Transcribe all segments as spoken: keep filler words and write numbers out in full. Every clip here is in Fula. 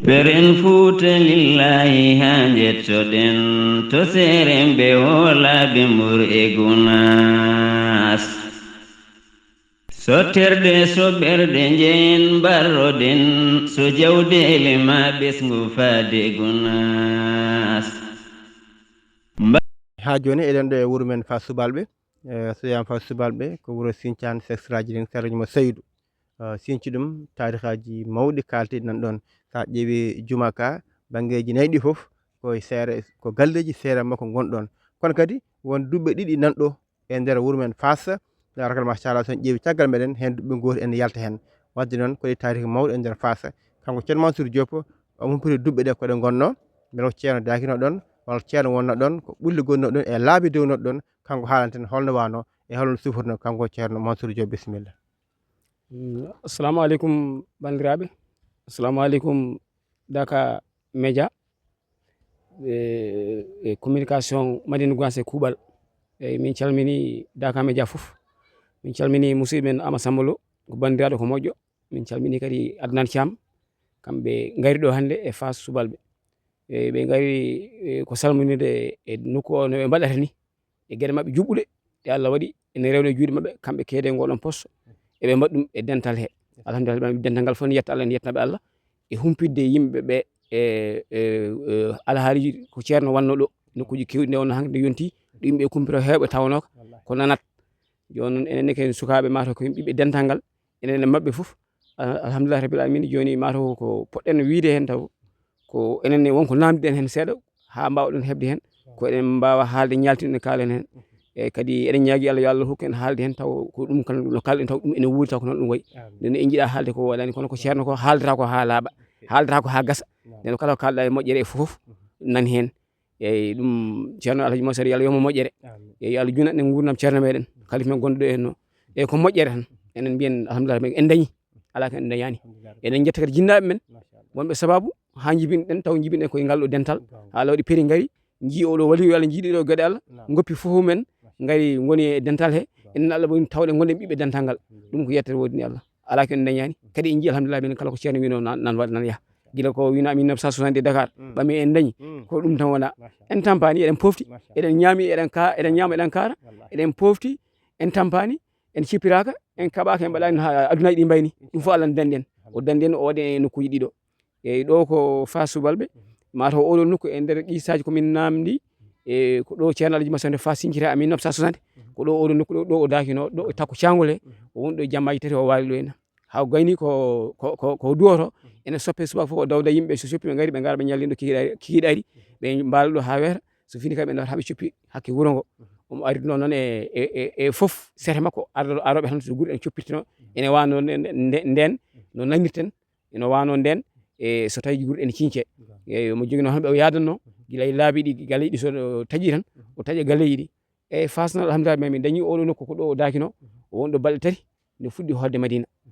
Ɓeren Fuuta lillaahi haa njettoɗen, to seeremɓe hoolaaɓe Mbour e Gunaas. So terɗe, so ɓerɗe njehen mbarroɗen, so jawɗeele maa ɓesngu faade Gunaas. Mba- Haa jooni eɗen ɗo e wuro men Faas Subalɓe. Eh, so wiyaama Faas Subalɓe, ko wuro Sincaan, Seex Siraaji Ling, Siraaji mo Saydu. Eh, sinci ɗum taarikaaji mawɗi kaalteɗi nan ɗoon. So a ƴeewi juma ka, banngeeji nayi ɗi fof, ko e seere, ko galleeji seere makko ngon ɗoon. Kono kadi won duɓɓe ɗiɗi nan ɗo e nder wuro men Faas. Tabaarkalla, machallah, so en ƴeewi caggal meɗen, heen duɓɓe ngooti ene yalta heen. Waɗde noon, ko e taariki mawɗo e nder Faas. Kanko Ceerno Mansour Diop, o humpiti duɓɓe ɗe ko ɗe ngonnoo, mbele ko ceerno daakino ɗoon, walla ceerno wonnoo ɗoon, ko ɓulli gonnoo ɗoon e laabi dewnoo ɗoon, kanko haalanta en holno waanoo e holno sufrunoo kanko Ceerno Mansour Diop. Bisimilla. Mm, assalamu aleykum, banndiraaɓe. Assalamu aleykum, Daaka Média, e, e communication Madina Gounass e kuuɓal. Eyi, min calmini Daaka Média fof. Min calmini musidɓe men Ama Samba Lo, ko banndiraaɗo, ko moƴƴo. Min calmini kadi Adnan Thiam, kamɓe ngari ɗo hannde e Faas Subalɓe. E, ɓe ngari, e, ko salminde e nokku o no ɓe mbaɗata ni, e geɗe maɓɓe juɓɓuɗe, ɗe Allah waɗi ene rewna e juuɗe maɓɓe, kamɓe keede ngoo ɗoon poste, eɓe mbaɗa ɗum e dental he. Alhamdulillah, dental ngal fof ne yetta Allah, ne yettanaɓe Allah, e humpitde yimɓe ɓe, e, e, e, alhaaliiji ko ceerno wannoo ɗo, nokkuuji keewɗi nde wonnoo hankadi nde yonti, ɗo yimɓe kumpito heewɓe tawnoo ko, ko nanat. Jooni noon, enen ne ko en sukaaɓe, maa taw ko en ɓiɓɓe dental ngal, enen e maɓɓe fof. Al-, alhamdulillahi rabbil alamina. Jooni, maa taw ko poɗɗen wiyde heen taw, ko enen ne won ko naamndiɗen heen seeɗa, haa mbaawɗen heɓde heen, ko eɗen mbaawa haalde, ñaaltinɗen, kaalen heen. E kadi eɗen ñaagii Allah, yo Allah hokku en haalde heen taw ko ɗum kan no kaalɗen taw ɗum ene wuuri taw ko noon ɗum wayi. Amin. Nde en njiɗaa haalde ko waɗaani, kono ko ceerno ko haaldata ko haa laaɓa, haaldata ko haa gasa. Naam. Nden kala ko kaalɗaa e moƴƴere e fof, mhm, nan heen. Eyi, ɗum ceerno Alhaji Mansour, yo Allah yoɓ mo moƴƴere. Amin. Eyi, yo Allah juutnu en nguurndam ceerno meɗen, kalifa men gonɗo ɗo heen o. Eyi, ko moƴƴere tan. Enen mbiyen alhamdulillah, en dañi. Alaa ko en dañaani. Alhamdulillah. Eɗen njetta kadi jinnaaɓe men, machallah, wonɓe sababu haa njibinɗen, taw njibinɗen koye ngal ɗo dental. Goonga. Haa lawɗi peri ngari, njii oɗo waliyu, yo Allah njiiɗi ɗo geɗe Allah. Naam. Ngoppi fof men, machallah, ngari ngoni e dental he. Goonga. Enen Allah woni tawɗen ngonɗen ɓiɓɓe dental ngal. Alhamdulillah. Ɗum ko yettere woodani Allah. Alaa ko en dañaani. Kadi en njii alhamdulillah, minen kala ko ceerno wino nan, nan waɗa, nan yaha. Gila ko wina mille neuf cent soixante-dix Dakar, mm, ɓami en dañi. Mm. Ko ɗum tan wona. Machallah. En tampaani, eɗen pofti, machallah, eɗen ñaami, eɗen ka-, eɗen ñaama, eɗen kaara, wallahi, eɗen pofti, en tampaani, en cippiraaka, en kaɓaaka, en mbaɗaani ha adunaji ɗi mbayni. Ɗum fof Allah ne dandi en. O dandi en, o waɗi en e nokkuuji ɗiɗo. Eyi, ɗo ko Faas Subalɓe. Mhm. Maa taw oɗo nokku e nder qissaaji ko min naamndi, e ko ɗo ceerno Alhaji Masande Faas sincira en mille neuf cent soixante. Mhm. Ko ɗo oɗo nokku ɗo, ɗo o daakino, ɗo e takko caangol he. Mhm. O woni ɗo e jammaaji tati o waali ɗo henna. Haa o gayni ko, ko, ko, ko duwoto, mhm, ene soppe subaka fof o dawda yimɓe, so soppi ɓe ngari, ɓe ngara ɓe ñallina ɗo kikiiɗe ari, kikiiɗe ari, ɓe mbaala ɗo haa weeta, so fini kadi ɓe ndewata haa ɓe coppi hakke wuro ngo. Mhm. Omo aritnoo noon e, e, e, e fof sere makko, ardo-, arooɓe tan so gure en coppitino, mhm, ene waano nden, nden, nden, mhm, no nangirten, ene waano nden, e so tawi gure ene cince. Mhm. E omo joginoo tan ɓe o yaadanno, mhm, gila e laabi ɗi, galeeji ɗi so taƴi tan, mhm, o taƴa galeeji ɗi. E Faas noon, alhamdulillah, min dañi oɗo nokku ko ɗo o daakino, mhm, o woni ɗo balɗe tati, nde fuɗɗi hoɗde Madina. Mhm.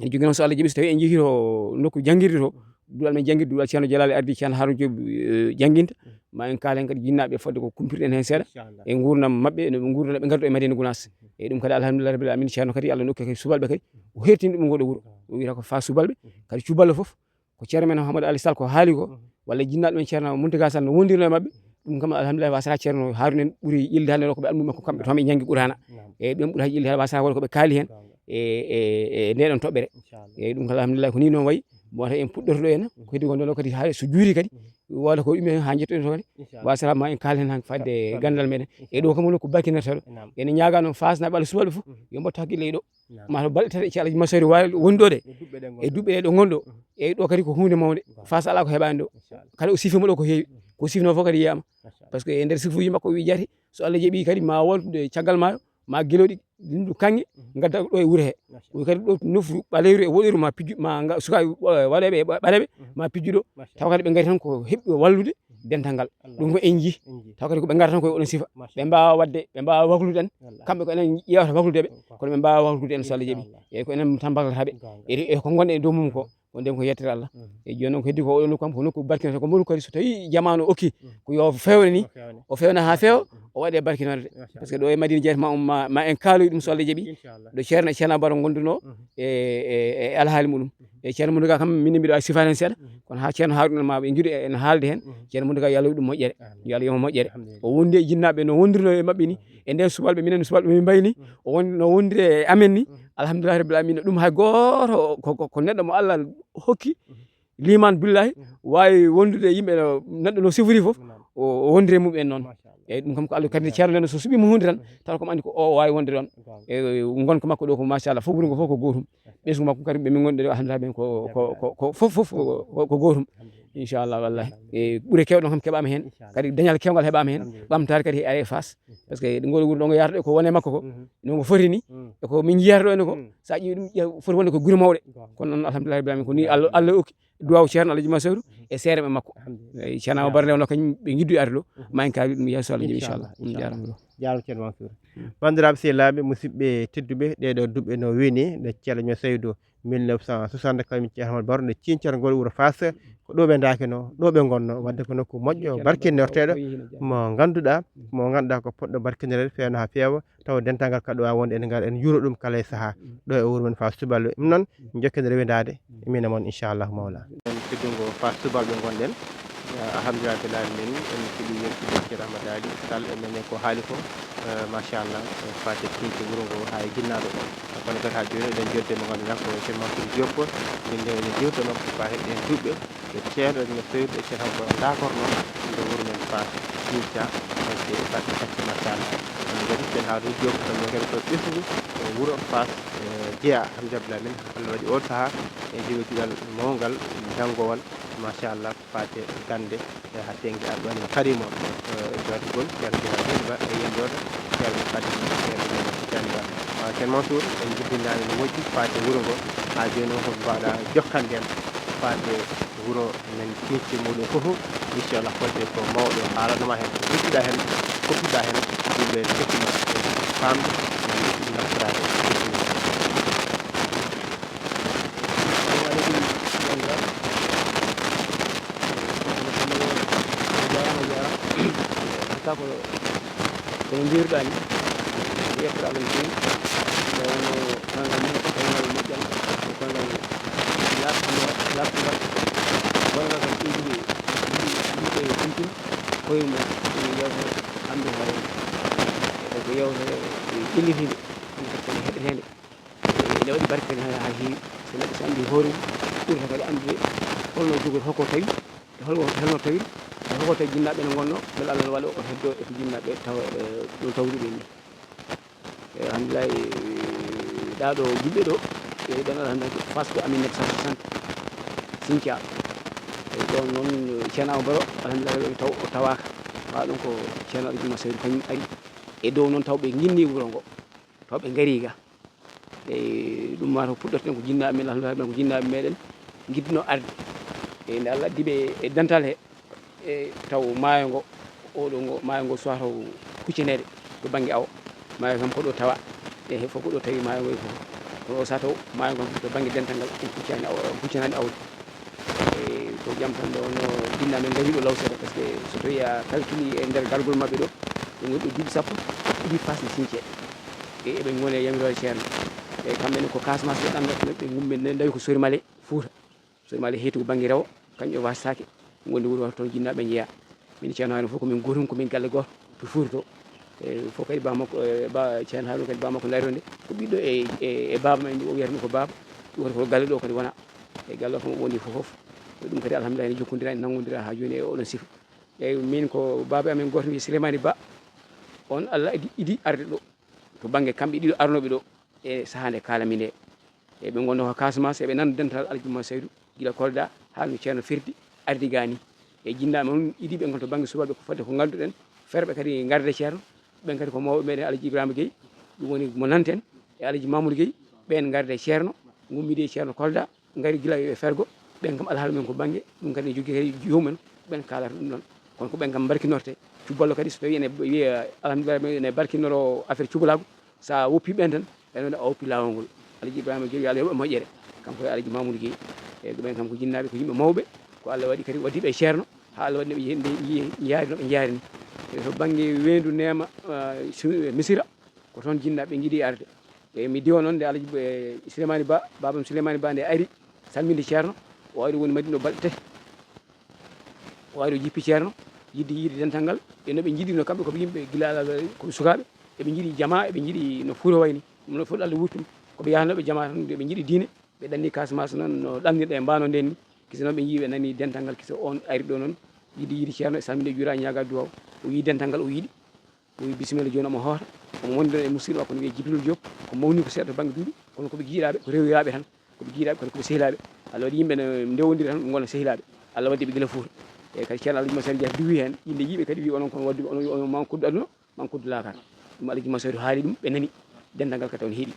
Ene jogii noon, so Allah jaɓi, so tawi en njehii to nokku janngirde to, mhm, duɗal men janngirde, duɗal ceerno Jalaali ardi, ceerno Haruna Joop, eh, jannginta, mhm, ma en kaalen kadi jinnaaɓe fodde ko kumpirɗen heen seeɗa, inchallah, e nguurndam maɓɓe, no ɓe nguurndata, ɓe ngarta e Madina Gunaas. Mhm. E ɗum kadi, alhamdulillah rabbil alamin, ceerno kadi, Allah nokku kadi subalɓe kadi, mhm, o heertini ɗum e ngoo ɗo wuro. Mhm. O wiyata ko Faas Subalɓe, mhm, kadi cuballo fof, ko ceerno men Hammadou Ali Sall ko haali ko, mhm, walla jinnaaɗo men ceerno Mountaga Sall no wondirno e maɓɓe, mhm, ɗum kam alhamdulillah, wasata ceerno Haruna en ɓuri yilde hannde ɗo ko ɓe almuɓe makko kamɓe to ɓe njanngi Qur'aana. Naam. E ɓen ɓuri hay yilde hannde wasata wonde ko ɓe kaali heen. Goonga. E, e, e nde ɗon toɓɓere. Inchallah. E ɗum kala alhamdulillah ko ni noon wayi. Mhm. Mo wata en puɗɗorto ɗo henna, mhm, ko heddi gonɗo ɗo kadi haa so juuri kadi, mhm, wooda ko ɗum en haa njettoɗen to kadi. Inchallah. Wasata ma en kaal heen han fadde, inchallah, ganndal meɗen. E ɗo kam woni ko barkinata ɗo. Naam. Ene ñaaga noon Faasnaaɓe Allah subalɓe fof, mhm, yo mbaɗ hakkille e ɗo. Naam. Maa to balɗe tati, inchallah, Masori waawi wondude e duɓɓe ɗe ngonɗo. E duɓɓe ɗe ɗo ngonɗo. Mhm. E ɗo kadi ko huunde mawnde. Goonga. Faas alaa ko heɓaani ɗo. Inchallah. Kala o sifi mo ɗo ko heewi. Mhm. Ko sifno fof kadi yiyama. Machallah. Par ce que e nder sifuuji makko o wi jaati, so Allah jaɓi kadi ma won caggal maayo, ma gelooɗi lindu kaŋŋe, mhm, ngadda ɗo e wuro he. Machallah. O wi kadi ɗo nofru ɓaleeru e woɗeeru ma pijju, ma nga-, sukaaɓe, eh, waɗeeɓe e ɓaleeɓe, mhm, ma pijju ɗo. Machallah. Tawa kadi ɓe ngari tan ko heɓɓe wallude, mhm, dental ngal. Allah. Ɗum ko en jii. En jii. Tawa kadi ko ɓe ngarata ko e oɗon sifa. Machallah. Ɓe mbaawa waɗde, ɓe mbaawa waklude en. Wallah. Kamɓe ko enen ƴeewata waklude ɓe, kono ɓe mbaawa waklude en so Allah jaɓi. Inchallah. Eyyi, ko enen tan mbaklata ɓe. Goonga. E, e ko ngonɗen e dow mum ko. Ko ndeen ko yettere Allah. Mhm. E jooni noon ko heddi ko oɗo nokku kam ko nokku barkinooto, ko mboɗo kadi so tawii jamaanu okki, mhm, ko yo fewne ni, o fewne, o fewna haa feewa, mhm, o waɗe barkinoore de. Machallah. Par ce que ɗo e Madina jeeyata ma, ma, ma en kaaloy ɗum so Allah jaɓi. Inchallah. Ɗo Ceerno, Ceerno Baro ngondunoo, mhm, e, e, e alhaali muɗum. Mhm. E Ceerno Mountaga kam, min mbiɗo wawi sifaade heen seeɗa, mhm, kono haa Ceerno Haaruna ma ɓe ngiɗo e, ene haalde heen, mhm, Ceerno Mountaga yo Allah waɗu ɗum moƴƴere. Amin. Yo Allah yoɓ mo moƴƴere. Alhamdulillah. O wondi e jinnaaɓe no wondirno e maɓɓe ni. Mhm. E nden subalɓe, minen subalɓe min mbayi ni, mhm, o won-, no wondiri e amen ni. Mhm. Alhamdulillahi rabbil alamina, ɗum hay gooto ko, ko, ko neɗɗo mo Allah hokki, mhm, liman billahi, mhm, waawi wondude e yimɓe no, neɗɗo no sifori fof, naam, o, o wondiri e mumen noon. Machallah. Eyyi, ɗum kam ko Allah kadi. Naam. Ceerno nden so suɓiima huunde tan, mhm, tawa ko andi ko o waawi wonde ɗoon. Goonga. E ngonka makko ɗo ko machallah, fof wuro ngo fof ko gootum. Ɓesngu makko kadi ɓe min ngonɗi ɗo, alhamdulillah, ɓen ko, ko, ko, ko fof, fof ko, ko, ko gootum. Alhamdulillah. Inchallah, wallahi. Alhamdulillah. E ɓure kewɗe kam keɓaama heen. Inchallah. Kadi dañal kewgal heɓaama heen. Alhamdulillah. Ɓamtaare kadi e are face. Inchallah. Par ce que ngol wuro ɗo ngo yaata ɗo ko wone makko ko. Mhm. No ngo foti ni. Mm. E ko min jiyata ɗo ene ko. Mm. Sa ƴeewi ɗum, ƴeew, foti wonde ko gure mawɗe. Goonga. Kono noon, alhamdulillah, rabbil alamin, ko ni Allah, Allah okki. Duwaw Ceerno Alaji Mansour e seereɓe makko. Alhamdulillah. Eyi, Ceerno Amadou Barre nde wonno kañum ɓe ngiddu arde ɗo. Mhm. Ma en kaw ɗum yeeso Allah, inchallah. Inchallah. Ɗum jaarama. Inchallah. Jaaraama Ceerno Mansour. Mhm. Banndiraaɓe sehilaaɓe, musidɓe tedduɓe, ɗee ɗoo duɓɓe no weenii, nde Ceerno Alaji Mansour mille neuf cent soixante, kañum Ceerno Amadou Barre, nde ciincata ngol wuro Faas, ko ɗo ɓe ndaakeno, ɗo ɓe ngonno, wadde ko nokku moƴƴo, barkinnorteeɗo, mo ngannduɗaa, mo ngannduɗaa ko potɗo barkinnoreede, feewna haa feewa, tawa dental ngal kadi ɗo waawi wonde en ngar en njuura ɗum kala e sahaa. Mm. Ɗo e wuro men Faas Subalɓe. Ɗum noon, mm, jokken rewindaade, mm, e min e mon, inchallahu mawla. En teddungo Faas Subalɓe ngonɗen. Eh, alhamdulillah rabbil alamin, en keɓi yewtude Ceerno Amadou Ali Sall, e men ko haali ko, eh, machallah, eh, faati ciiñce wuro ngo haa e jinnaaɓe. Kono kadi haa jooni eɗen jodde mo ngannduɗaa ko Ceerno Mansour Diop, min nde eɗen jewta makko faati ɗeen duɓɓe. Ɓe ceerno no feewde e ceerno Abba ndakorno nder wuro men Faas Sinca, e Faas Kacce Machallah. Onon kadi ceerno Haaruna Diop, kamɓe kadi ko ɓesngu, e wuro Faas, e jeya, alhamdulillah, min Allah waɗi oon sahaa, e jogi duɗal mawngal, janngowal, machallah, ko faati gannde, e haa teŋnge Alquraan Kariim o, e jooɗigol ceerno Bilal Ba e yiyannde o, ceerno Kadi, ceerno Tijjani Ba. Ceerno Mansour, en njibbindaani no moƴƴi faati wuro ngo, haa jooni o ko mbaɗa jokkande en faati wuro men ciiñce muɗum fof, inchallah, fodde ko mawɗo haalanoma heen, ko ruttuɗa heen, ko ruttuɗa heen, yimɓe kettima faamde, naftoraade. Kono mbiyruɗaa ni, ko yettoraa ɗum feewi. Nde wonno koyngal men ko koyngal moƴƴal, ko koyngal laaɓtungal, laaɓtungal. Koyngal kadi ɓeydude yimɓe, yimɓe tintin koye mum. Ɗum yewtere hannde hannde. E ko yewtere ƴellitiinde, ɗum kadi ko heɗeteende. Ene waɗi barke kadi haa, haa heewi. So neɗɗo so anndi hoore mum, ɓurata kadi anndude holno jogori, hoko tawi, e holno, holno tawi, e hoko tawi jinnaaɓe no ngonno, mbele Allah no waɗa o heddo e ko jinnaaɓe tawa, e, no tawruɓe ni. E, alhamdulillahi, ɗaa ɗo duɓɓe ɗo, e, ɗon alhamdulillahi, Faas ko amin neuf cent soixante, Sinca. E, ɗon noon, Ceerno Amadou Baro, alhamdulillahi, o taw-, o tawaaka. Ɓaa ɗon ko Ceerno Abdou Juma Seydou kañum ari. E dow noon taw ɓe nginni wuro ngo, taw ɓe ngari ga. E ɗum maa to puɗɗorten ko jinnaaɓe men, alhamdulillahi, ko jinnaaɓe meɗen ngidduno arde. E nde Allah addi ɓe e dental he, e taw maayo ngo, oɗo ngo, maayo ngo suwata huccineede to bannge awo. Maayo kam ko ɗo tawa, e he fof ko ɗo tawi maayo ngo e fof. Kono o saha taw maayo ngo to bannge dental ngal, ɗum huccani awo, huccanaani awdi. E ko jam tan ɗo, no jinna men ngari ɗo law seeɗa, par ce que so tawi a calculi e nder gargol maɓɓe ɗo, ɓe ngoni ɗo duuɓi sappo, ɗiɗi Faas ne Since. E eɓe ngoni e yamiroore Ceerno. E kamɓe ne ko Casamance ɓe ɗannata, ɓe ngummi ne ndawi ko Sori Male, Fuuta. Sori Male heyti ko bannge rewo, kañum e Waasitaake, ngondi wuro waɗa toon jinnaaɓe njeyaa. Min Ceerno Haaruna fof ko min gootum, ko min galle gooto to Fuuta to. E fof kadi ba makko, e ba Ceerno Haaruna kadi ba makko ndaari ɗo nde, ko ɓiɗɗo e, e, e baaba men, o wiyata ɗum ko baaba, ɗum kadi ko galle ɗo kadi wona. E galle o kam o wondi fof fof. Ɗum kadi alhamdulillah ene jokkondira, ene nanngondira haa jooni e oɗon sifa. Eyyi, min ko baaba amen gooto wiyee Souleymani Ba. On Allah idi, idi arde ɗo. To bannge kamɓe ɗiɗo arnooɓe ɗo e sahaa nde kaalami nde. E ɓe ngonno ko Casamance, eɓe nana dental Alhaji Mouhamed Seydou, gila Kolda haa no Ceerno firti ardi ga ni. E jinnaaɓe on idi ɓe ngon to bannge subalɓe ko fodde ko ngannduɗen. Ferɓe kadi ngarde Ceerno, ɓen kadi ko mawɓe meɗen Alhaji Ibrahima Gueye, ɗum woni mo nanten, e Alhaji Mamoudou Gueye, ɓen ngarde Ceerno, ngummidi e Ceerno Kolda, ngari gila e fergo, ɓen kam alhaali men ko bannge, ɗum kadi ne jogii kadi joomum en, ɓen kaalata ɗum ɗon. Kono ko ɓen kam barkinorte. Cuballo kadi so tawi ene wiya, alhamdulillah, ene barkinoro affaire cubalaagu, sa woppi ɓen tan, ɓen woni a woppi laawol ngol. Alhaji Ibrahima Gueye, yo Allah yoɓ e moƴƴere. Kanko e Alhaji Mamoudou Gueye. E ko ɓen kam ko jinnaaɓe, ko yimɓe mawɓe, ko Allah waɗi kadi, waddi ɓe ceerno, haa Allah waɗi no ɓe njaari, no ɓe njaari ni. E to bannge weendu Neema, ah, Su-, Misira, ko toon jinnaaɓe ɓe njiɗi arde. E mi diwa noon nde Alhaji, e, Souleymani Ba, baabam Souleymani Ba nde ari salminde ceerno, o ari woni Madina o balɗe tati. O ari o jippi ceerno, yiɗde yiide dental ngal, e no ɓe njiɗirno kamɓe, ko ɓe yimɓe gila alal, ko ɓe sukaaɓe, eɓe njiɗi jamaa, eɓe njiɗi no Fuuta wayni. Ɗum noon fof Allah wurtum, ko ɓe yahnooɓe jamaa tan, eɓe njiɗi diine, ɓe ɗanni Casamance noon no ɗannirɗe e mbaano nden ni. Kisa noon ɓe njii, ɓe nani dental ngal, kisa on ari ɗo noon, yiɗde yiide ceerno, e salminde, juura, ñaaga duwaaw. O yii dental ngal, o yiɗi. O wi bisimilla, jooni omo hoota, omo wonda e musidɗo makko no wiyee Jibril Diop, ko mawni ko seeɗa to bannge duuɓi, kono ko ɓe giɗaaɓe, ko rewiraaɓe tan, ko ɓe giɗaaɓe, kono ko ɓe sehilaaɓe. Allah waɗi yimɓe no ndewondiri tan, ngona sehilaaɓe. Allah waɗi ɓe gila Fuuta. E kadi Ceerno Alhaji Masari Dia duwi heen, yimɓe yiiɓe kadi wi onon kono wadduɓe, onon wi onon ma on koddu aduna, ma on koddu laakara. Ɗum Alhaji Masari haali ɗum, ɓe nani, dental ngal kadi on heɗi.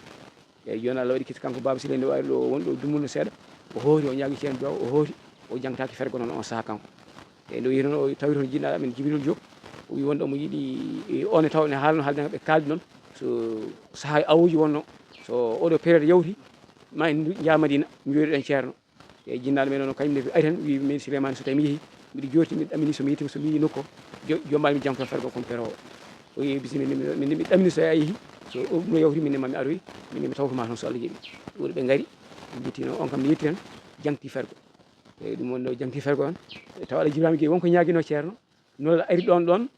Eyyi, jooni Allah waɗi kadi kanko Baaba Sile nde waari ɗo, wonɗo dumunno seeɗa, o hoori, o ñaagi Ceerno Duwaaw, o hoori, o jangtaaki fergo noon on sahaa kanko. Eyyi, nde o yehi noon, o tawi toon jinnaaɗo amen Jibril Diop, o wi wonde omo yiɗi, e, on e taw ne haalno haalde ɓe kaaldi noon, so sahaa awooji wonno, so oɗo période yawti, ma en ndu-, njaa Madina, njooɗiɗen Ceerno. Eyyi, jinnaaɗo men o, kañum ne ari tan, wi min Souleymane, so tawi mi yehi, mbiɗo joorti, mbiɗo ɗamini, so mi yettima, so mi yii nokku o, jo-, jombal mi jangto fergo kon pero o. O yehi bisimilla, min, min, min ɗamini so a yehi, so ɗum no yawti, min ma mi aroyi, min mi tawtuma toon so Allah jaɓi. Ɗum ɓe ngari, ɓe njetti noon, on kam ne yetti tan, jangti fergo. Eyyi, ɗum woni ɗo jangti fergo on. E tawa Alhaji Ibrahima Gueye wonko ñaagino Ceerno, nulal ari ɗon ɗon,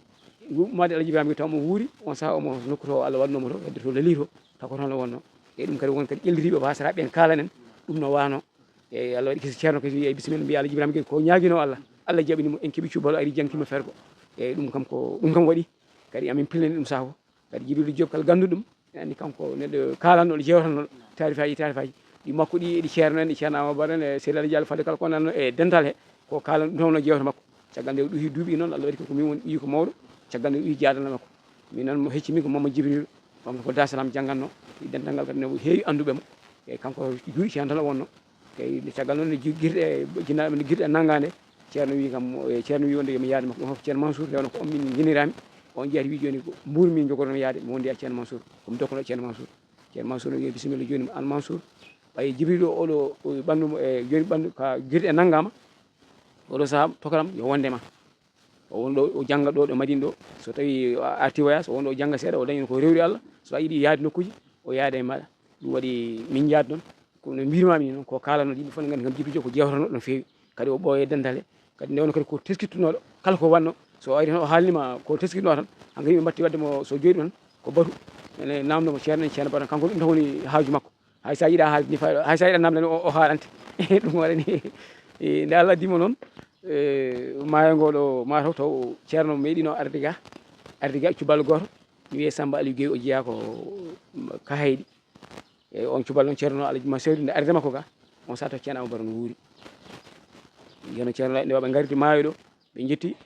ummaade Alhaji Ibrahima Gueye taw omo wuuri, on sahaa omo nokku to Allah waɗnoo mo to, hedde to Leli to, taw ko toon o wonnoo. Eyyi, ɗum kadi won kadi ƴellitiiɓe Baasaraaɓe ɓen kaalanen, ɗum no waanoo. Eyyi, Allah waɗi kadi Ceerno kadi wiyi, eyyi, bisimilla, mbiya Alhaji Ibrahima Gueye ko ñaaginoo Allah, Allah jaɓini mo, en keɓi cuballo, ari jangti mo fergo. Eyyi, ɗum kam ko, ɗum kam waɗi. Kadi amin pillani ɗum sahaa fof. Kadi Jibril Diop kala gannduɗo ɗum, ene anndi kanko neɗɗo kaalanɗo, jewtanɗo taarifaaji, taarifaaji ɗi makko ɗi, e ɗi Ceerno en, e Ceerno Amadou Baro en, e Seydi Alhaji Diallo Fadde kala ko nanno e dental he, ko kaalan ɗum tawno jewta makko. Caggal nde o ɗuhi duuɓi noon, Allah waɗi ko min woni ɓiyi ko mawɗo, caggal nde o ɗuhi jaadanɗo makko. Min noon mo hecci min ko Mama Jibril, on ko Dar Salaam jannganno, e dental ngal kadi no heewi annduɓe mo. E kanko juuɗe Ceerno tan o wonno. Eyyi, nde caggal noon, nde ji-, girɗe, jinnaaɓe men, girɗe nanngaande, Ceerno wi kam, e, Ceerno wi wonde yo mi yaade makko. Ɗum fof Ceerno Mansour, nde wonno ko on min nginiraami. On jeyaa wi jooni ko mbuur min njogotono yaade, mi wondi e Ceerno Mansour. Ko mi dokkono Ceerno Mansour. Ceerno Mansour no wiya bisimilla jooni mo an Mansour. Ɓay Jibril o, oɗo, o ɓanndu mo, e, jooni ɓanndu ka girɗe nanngaama. Oɗo sahaa tokaram yo wonde ma. O won ɗo, o jannga ɗo, ɗo Madina ɗo. So tawi a arti voyage, o won ɗo o jannga seeɗa, o dañi ko rewri Allah. So a yiɗi yaade nokkuuji, o yaada e maɗa. Ɗum waɗi min njaadi ɗon. Ko no mbirmami ni noon, ko kaalano yimɓe fof ne nganndi kam Jibril Diop ko jewtano no feewi. Kadi o ɓooye dental he. Kadi nde wonno kadi ko teskittunoɗo, kala ko wanno, so ari tan o haalnima ko teskittuno tan, hankadi yimɓe mbatti wadde mo so jooɗi ɗon, ko batu. Ene namndo mo ceerno en, ceerno batu, kanko ɗum tan woni haaju makko. Hay sa yiɗa haalde ni, fay, hay sa yiɗa namde ni, o, o haalante. Ɗum waɗani. E, nde Allah addi mo noon, e, maayo ngo ɗo, ma taw, taw ceerno meeɗino arde ga, arde ga cuballo gooto, mi wiye Samba Aliou Gueye, o jeyaa ko Kahayɗi. E, on cuballo noon ceerno Alhaji Masaydu, nde arde makko ga, on sato ceerno Amadou Baro no wuuri. Yeno ceerno nde waɓe ngardi maayo ɗo, ɓe jetti,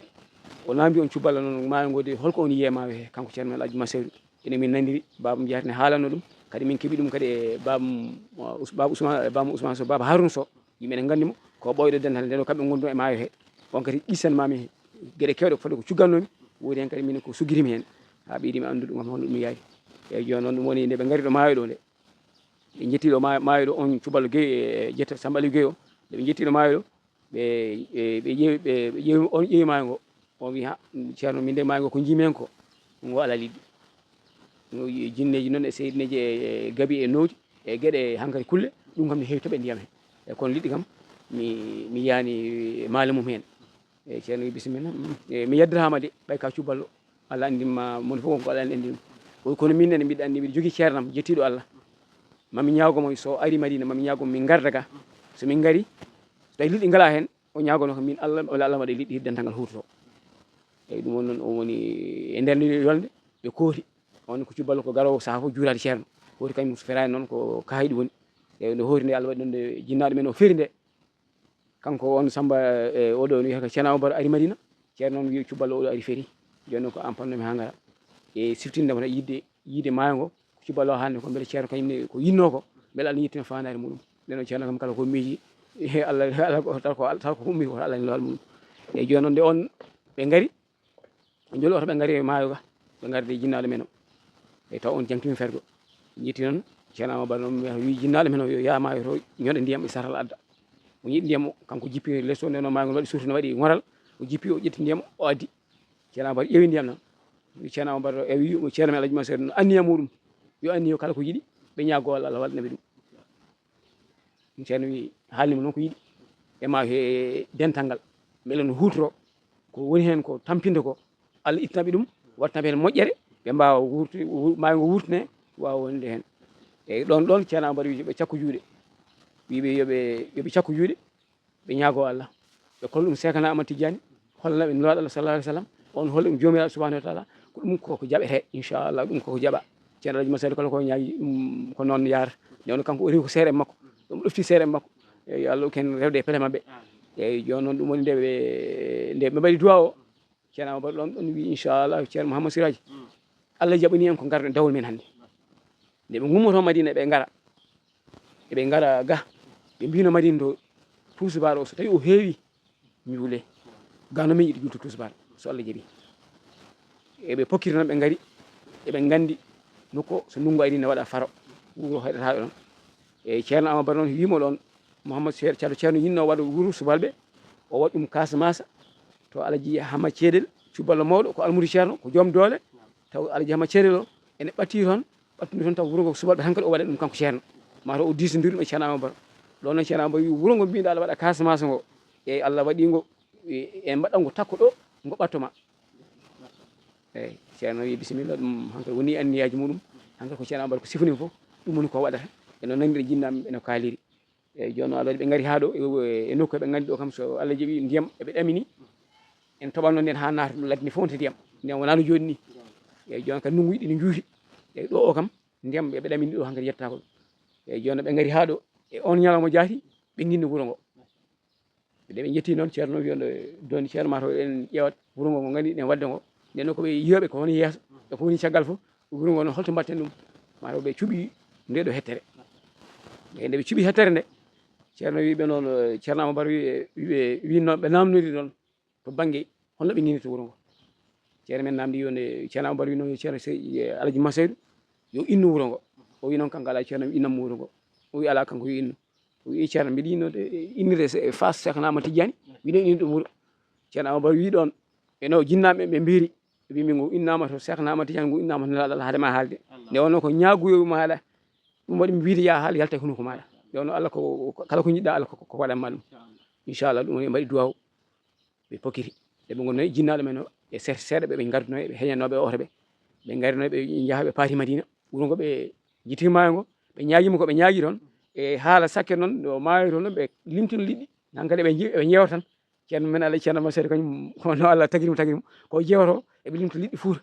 o namdi on cuballo noon maayo ngo de, holko on yiye maayo he, kanko ceerno men Alhaji Masaydu. Ene min nandiri, baabam Jaatine haalanno ɗum. Kadi min keɓi ɗum kadi e baabam, uh, Us-, baaba Ousmane, e baabam Ousmane Sow, baaba Harouna Sow. Yimɓe ne nganndi mo, ko ɓooyɗo dental, nden o kamɓe ngondu e maayo he. On kadi qissan mami he. Geɗe kewɗe ko fodde ko cuggannomi, woodi heen kadi min ko suggirimi heen. Haa ɓeydi mi anndude ɗum kam holno ɗum yaari. Eyyi, jooni noon ɗum woni nde ɓe ngari ɗo maayo ɗo nde. Ɓe jetti ɗo ma-, maayo ɗo, on cuballo Gueye, e, jetta Samba Aliou Gueye o. Nde ɓe jetti ɗo maayo ɗo, ɓe, e, ɓe ƴeewi, ɓe, ɓe ƴeewi, on ƴeewi maayo ngo. On wi, "Ha, ceerno, min de maayo ngo ko njiimi heen ko, ngo alaa liɗɗi. Ngo wi jinneeji noon e seyɗineeji e, e gabi e nooti e geɗe hankadi kulle, ɗum kam ne heewi toɓe ndiyam he. E kono liɗɗi kam, mi, mi yiyaani maale mum heen." E ceerno wi, "Bisimilla. Mm. E, mi yaddirama de, ɓay ka cuballo, Allah anndin ma, moni fof ko Allah anndin ɗum." O wi, "Kono min nene mbiɗa anndi mbiɗa jogii ceernam, jettiiɗo Allah. Ma mi ñaago mo, so ari Madina, ma mi ñaago mo, min ngarda ga. So min ngari, so tawi liɗɗi ngalaa heen, o ñaagono ko min Allah, walla Allah waɗa liɗɗi dental ngal huutoto." Eyyi, ɗum woni noon, o woni e nder nde yolnde, ɓe kooti. On ko cuballo ko garoowo sahaa fof juuraade ceerno. Kooti kañum so feraani noon ko Kahayɗi woni. Eyyi, nde hooti nde Allah waɗi noon nde jinnaaɗo men o feri nde. Kanko on Samba, e, oɗo no wiyata ko Ceerno Amadou Baro ari Madina. Ceerno noon wiyi cuballo oɗo ari feri. Jooni noon ko an pannomi haa ngara. E siftinde mo tan yiɗde yiide maayo ngo, ko cuballo haalde ko, mbele ceerno kañum ne ko yinnoo ko, mbele Allah yettina faandaare muɗum. Nden o ceerno kam kala ko miiji, he Allah, Allah ko, taw ko, taw ko ummi ko Allah ne lowal muɗum. E jooni noon nde on ɓe ngari, joli oto ɓe ngari e maayo ga, ɓe ngardi e jinnaaɗo men o. E taw on jangtimi fergo. Jetti noon, ceerno Amadou Baro noon wiyi jinnaaɗo men o yo yaa maayo to, ñoɗa ndiyam e saral adda. O yiɗi ndiyam o, kanko jippi les o, nden o maayo ngol waɗi surti, no waɗi ŋoral. O jippi, o ƴetti ndiyam o, o addi. Ceerno Amadou ƴeewi ndiyam noon. Wi Ceerno Amadou, e wi mo Ceerno men Alhaji Mansour no anniya muɗum. Yo anniyo kala ko yiɗi, ɓe ñaago Allah, Allah waɗana ɓe ɗum. Ceerno wi, haalni mo noon ko yiɗi. E ma he dental ngal. Mbele no huutoro. Ko woni heen ko tampinde ko, Allah ittana ɓe ɗum, waɗtana ɓe heen moƴƴere, ɓe mbaawa wuurtu-, wu-, maayo ngo wuurtine, waawa wonde heen. Eeyi, ɗoon, ɗoon Ceerno Amadou wi yo ɓe cakku juuɗe. Wi ɓe yo ɓe, yo ɓe cakku juuɗe, ɓe ñaago Allah. Ɓe kolla ɗum Seekana Ahmad Tijjaani, holla ɓe Nulaaɗo Allah sallallahu alaihi wasallam, on holla ɗum Joomiraaɗo subhanahu wa taala, ko ɗum koko jaɓetee, inchallah, ɗum koko jaɓa. Ceerno Alhaji Masaydu kala ko ñaawi, ɗum ko noon yaar. Nde wonno kanko o rewi ko seeɗa e makko, ɗum ɗofti seeɗa e makko. Eeyi, yo Allah hokku en rewde e pele maɓɓe. Eeyi, jooni noon ɗum woni nde ɓe, nde ɓe mbaɗi duwaa o, Ceerno Amadou ɗoon, ɗoon wi, inchallah, Ceerno Mouhamadou Siraji, Allah jaɓani en ko ngarɗen dawol men hannde. Nde ɓe ngummoto Madina, ɓe ngara. Eɓe ngara ga, ɓe mbino Madina to, tusubaar o, so tawi o heewi, njuule. Ga no min yiɗi julto tusubaar, so Allah jaɓi. Eɓe pokkiri noon, ɓe ngari, eɓe nganndi nokku o, so ndunngu ari ne waɗa faro, wuro heɗotaaɗo ɗoon. E Ceerno Amadou Baro noon, wiimo ɗoon, Mouhamadou Ceer-, Ceerno, Ceerno yinno waɗa wuro subalɓe, o waɗi ɗum Casamance, to Alaji Hama Ceedel, cuballo mawɗo, ko almuudo Ceerno, ko joom doole, taw Alaji Hama Ceedel o, ene ɓatti toon, ɓattude toon, taw wuro ngo subalɓe tan kadi o waɗa ɗum kanko Ceerno. Ma taw o diisondiri ɗum e Ceerno Amadou Baro. Ɗoon noon Ceerno Amadou Baro wi, wuro ngo mbiɗa Allah waɗa Casamance ngo, e Allah waɗi ngo, e, en mbaɗa ngo takko ɗo, ngo ɓatto ma. Eeyi, Ceerno wi, bisimilla, ɗum hankadi woni anniyaaji muɗum. Hankadi ko Ceerno Amadou ko sifani fof, ɗum woni ko waɗata. Eno nanndira jinnaaɓe, eno kaaliri. Eeyi, jooni noon Allah waɗi ɓe ngari haa ɗo, e, e nokku ɓe nganndi ɗo kam, so Allah jaɓi ndiyam eɓe ɗamini. En toɓanno ndeen haa naata ɗum ladde ndi fof wonta ndiyam. Ndiyam wonaa no jooni ni. Eeyi, jooni kadi ndunngu yiɗi no juuti. Eeyi, ɗo o kam, ndiyam eɓe ɗamini ɗo hankadi yettaako ɗum. Eeyi, jooni ɓe ngari haa ɗo, e on ñalawma jaati, ɓe nginni wuro ngo. Nde ɓe njetti noon, Ceerno wi on ɗo, dooni Ceerno, ma taw en ƴeewat wuro ngo, ngo nganndi ɗen waɗde ngo. Nden noon ko ɓe yiyooɓe ko woni yeeso, e ko woni caggal fof, wuro ngo noon holto mbaɗten ɗum? Ma taw ɓe cuɓi nde ɗo hettere. E nde ɓe cuɓi hettere nde, Ceerno wi ɓe noon, eh, Ceerno Amadou Baro wi, wi ɓe, wi noon ɓe naamnori noon to bannge holno ɓe nginirta wuro ngo. Ceerno men naamndi yo nde, Ceerno Amadou Baro wi noon yo Ceerno Sey-, eh, Alaji Masaydu, yo innu wuro ngo. O wi noon kanko alaa Ceerno innam wuro ngo. O wi alaa kanko yo innu. O wi Ceerno, mbiɗa yiɗnoo de innirde se-, Faas Seekna Ahmad Tijjaani, mbiɗa yiɗnoo innirde ɗum wuro. Ceerno Amadou Baro wi ɗoon, eno jinnaaɓe ɓe mbiiri, ɓe mbi ngu innaama to Seekna Ahmad Tijjaani, ngu innaama to Nelaaɗo Allah, haade ma haalde. Nde wonnoo ko ñaagoyoo ma haala, ɗum waɗi mi wiide yaa haal yalta e hunuko maaɗa. Nde wonnoo Allah ko, ko, kala ko njiɗɗaa Allah ko, ko, ko waɗan ma ɗum. Inchallah, ɗum woni mbaɗi duwaaw. Ɓe pokiri. Nde ɓe ngonnoo e jinnaaɗo men o, e seeɗa seeɗa ɓe, ɓe ngardunoo, ɓe heñanooɓe e oto ɓe. Ɓe ngarinoo, ɓe njaha, ɓe paari Madina. Wuro ngo ɓe jiti maayo ngo, ɓe ñaagii mo ko ɓe ñaagii toon. E haala sakke noon, ɗo maayo toon, ɓe limtino liɗɗi. Hankadi ɓe nji-, ɓe njeewa tan. Ceerno men Allah, Ceerno Masaydu kañum, ko no Allah tagiri mo, tagiri mo. Ko jeewotoo, eɓe limta liɗɗi Fuuta.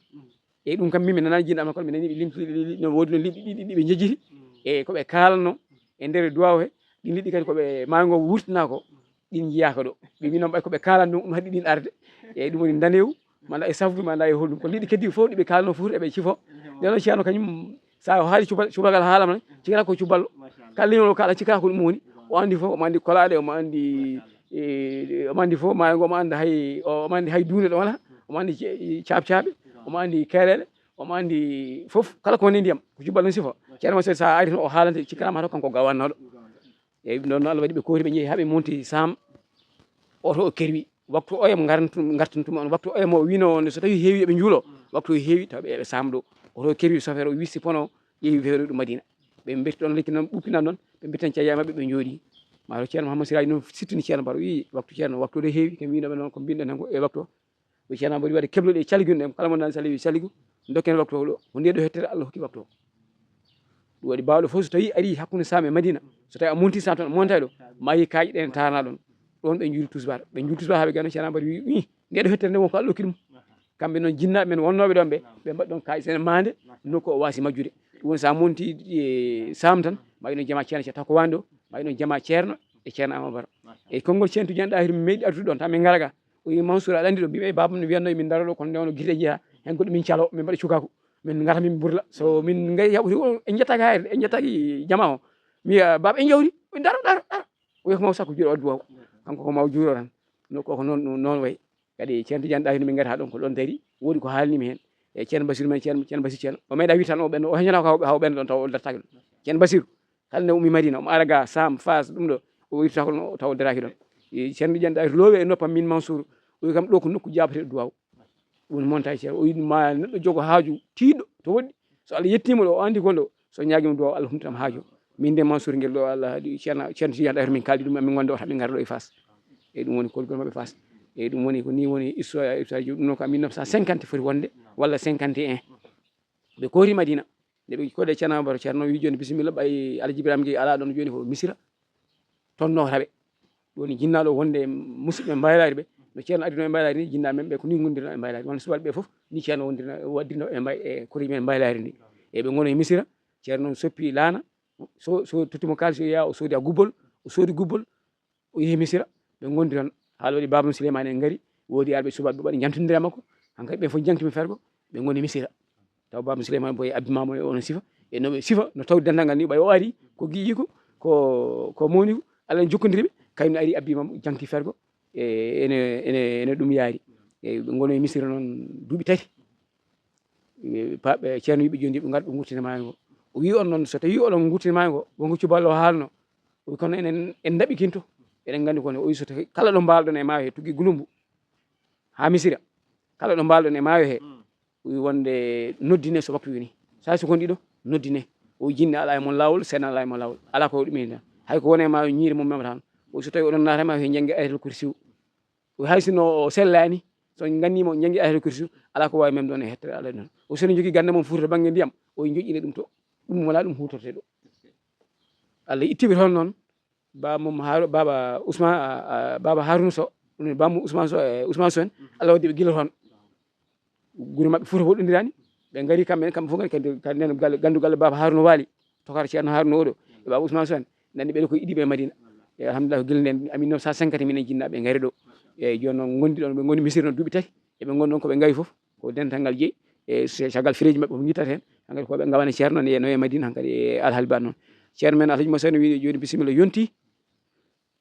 E ɗum kam, min mi nanaani jinnaaɓe am kono mi nanii ɓe limti liɗɗi, liɗɗi, no woodi no liɗɗi ɗiɗi ɗi ɓe njejjiti. E ko ɓe kaalanoo e nder duwaaw he, ɗin liɗɗi kadi ko ɓe maayo ngo wurtinaa ko, ɗin njiyaaka ɗo. Ɓe mbi noon ɓay ko ɓe kaalan ɗum, ɗum haɗi ɗin arde. Eeyi, ɗum woni ndanewu, manda e safdu, manda e holɗum. Ko liɗɗi keddi fof ɗi ɓe kaalanoo Fuuta eɓe cifoo. Nden noon Ceerno kañum, so a haali cuba-, cubalgal haalama tan, cikkataa ko cuballo. Kala leñol o kaala, cikkataa ko ɗum woni. O anndi fof, omo anndi kolaaɗe, omo anndi, e, omo anndi fof maayo ngo, omo anndi hay, omo anndi hay duunde ɗo wona, omo anndi ce-, caapcaaɓe, omo anndi keeleele, omo anndi fof, kala ko woni ndiyam, ko cuballo sifoo. Ceerno Masaydu, so a ari tan o haalante, cikkataa ma taw kanko gawannooɗo. Eeyi, ɗum ɗoon noon Allah waɗi ɓe kooti, ɓe njehi haa ɓe monti Saam. Oto o kerwi. Waktu oya mo ngartan-, ngartantuma on. Waktu oya mo wino on, so tawi heewi eɓe njuulo. Waktu o heewi, taw ɓe eɓe Saam ɗo. Oto o kerwi sofeer o, wisti pono, ƴeewi feere ɗum Madina. Ɓe mbetti ɗoon lekki noon, ɓuppinaa ɗoon, ɓe mbetti tan cayya maɓɓe, ɓe njooɗi. Ma to Ceerno Mouhamadou Siraji noon sittini Ceerno Baro, wi, waktu Ceerno, waktu o de heewi, ko mbinoɓe noon, ko mbinoɗen ko e waktu o. Ɓe Ceerno Amadou wi waɗa kebluɗe e caligun ɗen, kala mo nani sali wi caligu, dokken waktu o ɗo. Ko nde ɗo hettere Allah hokki waktu o. Ɗum waɗi baawɗo fof so tawi ari hakkunde Saam e Madina, so tawi a monti Saam toon, a monta ɗo, ma yi kaaƴe ɗen tarna ɗon. Ɗon ɓe njuuli tusbaar. Ɓe njuuli tusbaar haa ɓe gano Ceerno Amadou wi, wi, nde ɗo hettere nde won ko Allah hokki ɗum. Kamɓe noon jinnaaɓe men wonnooɓe ɗon ɓe, ɓe mbaɗi ɗon kaaƴe sene maande, nokku o waasi majjude. Ɗum woni so a monti e Saam tan, ma yi ɗon jama Ceerno Ceerno Takko Wando, ma yi ɗon jama Ceerno e Ceerno Amadou Baro. E konngol Ceerno Tijaan Ɗahiru mi meeɗi artude ɗon, tan min ngara ga. O wi Mansour, aɗa anndi ɗo, mbiɓe baaba no wiyatno min ndaro ɗo, kono nde wano gite jeeya, hen goɗɗo min calo, min mbaɗa cukaku, min ngara min mburla. So min ngayi yaɓude o, en jettaki hayre, en jettaki jama o. Mi wiya, baaba, en jawdi, o wi, daro, daro, daro. O wiya ko maw sakko juuɗo waddu waw. Kanko ko maw juuɗo tan. No, koko noon, noon wayi. Kadi Ceerno Tijaan Ɗahiru min ngari haa ɗon, ko ɗon dari, woodi ko haalni mi hen. E Ceerno Basiru men, Ceerno, Ceerno Basiru Ceerno. O meeɗa wiide tan o ɓenno, o heñana ko haw, haw ɓenno ɗon taw o dartaaki ɗon. Ceerno Basiru. Kala nde ummi Madina, omo ara ga Saam, Faas, ɗum ɗo, O wirta ko no taw daraaki ɗon. E, Ceerno Ƴan Ɗaari loowe e noppam min Mansour. O wi kam ɗo ko nokku jaabateeɗo duwaaw. Woni montagne Ceerno. O wi ma neɗɗo jogo haaju tiiɗɗo to woɗɗi. So Allah yettiima ɗo, o anndi gonɗo. So ñaagiima duwaaw, Allah humtitam haaju. Min de Mansour ngel ɗo Allah haɗi Ceerno, Ceerno Tidiane Ɗaari min kaldi ɗum, min gonda wata min ngara ɗo e Fass. E ɗum woni kolgol maɓɓe Fass. E ɗum woni ko ni woni histoire, histoire ji ɗum noon ko mille neuf cent cinquante foti wonde walla cinquante et un. Ɓe koori Madina. Nde ɓe koɗe Ceerno Amadou Baro, Ceerno wi jooni bisimilla, ɓay Alhaji Ibrahima Gueye alaa ɗon jooni ko Misira. Toon no tawe. Ɗum woni jinnaaɗo wonde e musidɓe mbaylaari ɓe. No Ceerno addino e mbaylaari ni, jinnaaɓe men ɓe ko ni ngondirno e mbaylaari. Won subalɓe ɓe fof, ni Ceerno wondirno, waddirno e mbay-, e koreeji men mbaylaari ndi. E ɓe ngono e Misira, Ceerno noon soppi laana, so, so tottimo kaalis, o yaha, o soodi a gubbol, o soodi gubbol, o yehi Misira, ɓe ngondi toon. Haala waɗi Baaba Souleymane en ngari, woodi arɓe subalɓe ɓe waɗi jantondira makko, hankadi ɓen fof jangti mi fergo, ɓe ngoni Misira. Taw Baaba Souleymane Boye abbimamo e onon sifa, e no ɓe sifa, no taw dental ngal ni, ɓay o ari, ko giƴi ko, ko, ko mawni ko, Allah en jokkondiri ɓe, kañum no ari abbimamo, jangti fergo, e ene, ene, ene ɗum yaari. E ɓe ngono e Misira noon duuɓi tati. E pa-, ɓe Ceerno wiɓe jooni ɓe ngara ɓe ngurtina maayo ngo. O wi on noon, so tawi oɗon ngurtina maayo ngo, wonko cuballo haalno. O wi kono enen en ndaɓikinto. Eɗen nganndi kono, o wi so tawi kala ɗo mbaalɗon e maayo he tuggi Gulumbu haa Misira, kala ɗo mbaalɗon e maayo he, o wi wonde noddine so waktu yoni. So hay seconde ɗiɗo, noddine. O wi jinne alaa e mon laawol, seyɗan alaa e mon laawol. Alaa ko ɗum ina. Hay ko woni e maayo ñiiri mum memata tan. O wi so tawi oɗon naata e maayo he, njanngi Ayatul Kursiyu. O hay sinno o sellaani, so on nganndii mo, njanngi Ayatul Kursiyu, alaa ko waawi memde on e hettere Allah ɗon. O soni jogii gannde mum Fuuta to bannge ndiyam, o joƴƴini ɗum to. Ɗum wonaa ɗum huutortee ɗo. Allah ittiɓe toon noon, baaba mum Haaru-, baaba Usma-, a, a, baaba Haruna Sow, ɗum woni baaba mum Usman Sow, e Usman Sow en, Allah waddi ɓe gila toon. Gure maɓɓe fof to woɗɗondiraani. Ɓe ngari kamɓe, kamɓe fof ngari kadi, kadi nen galle, ganndu galle baaba Haruna Waali, tokara Ceerno Haruna oɗo, e baaba Usman Sow en. Nani ɓeɗo ko idiɓe e Madina. E alhamdulillah, ko gila nden, amin neuf cent cinquante minen jinnaaɓe ngari ɗo. E jooni noon ngondi ɗon, ɓe ngoni Misira noon duuɓi tati. E ɓe ngoni ɗon ko ɓe ngawi fof, ko dental ngal jeyi. E se-, caggal fireeji maɓɓe ko ngittat heen. Hankadi ko ɓe ngawana Ceerno noon e, no e Madina, hankadi e Alhaali Ba noon. Ceerno men Alhaji Moussa no wiide jooni bisimilla yonti.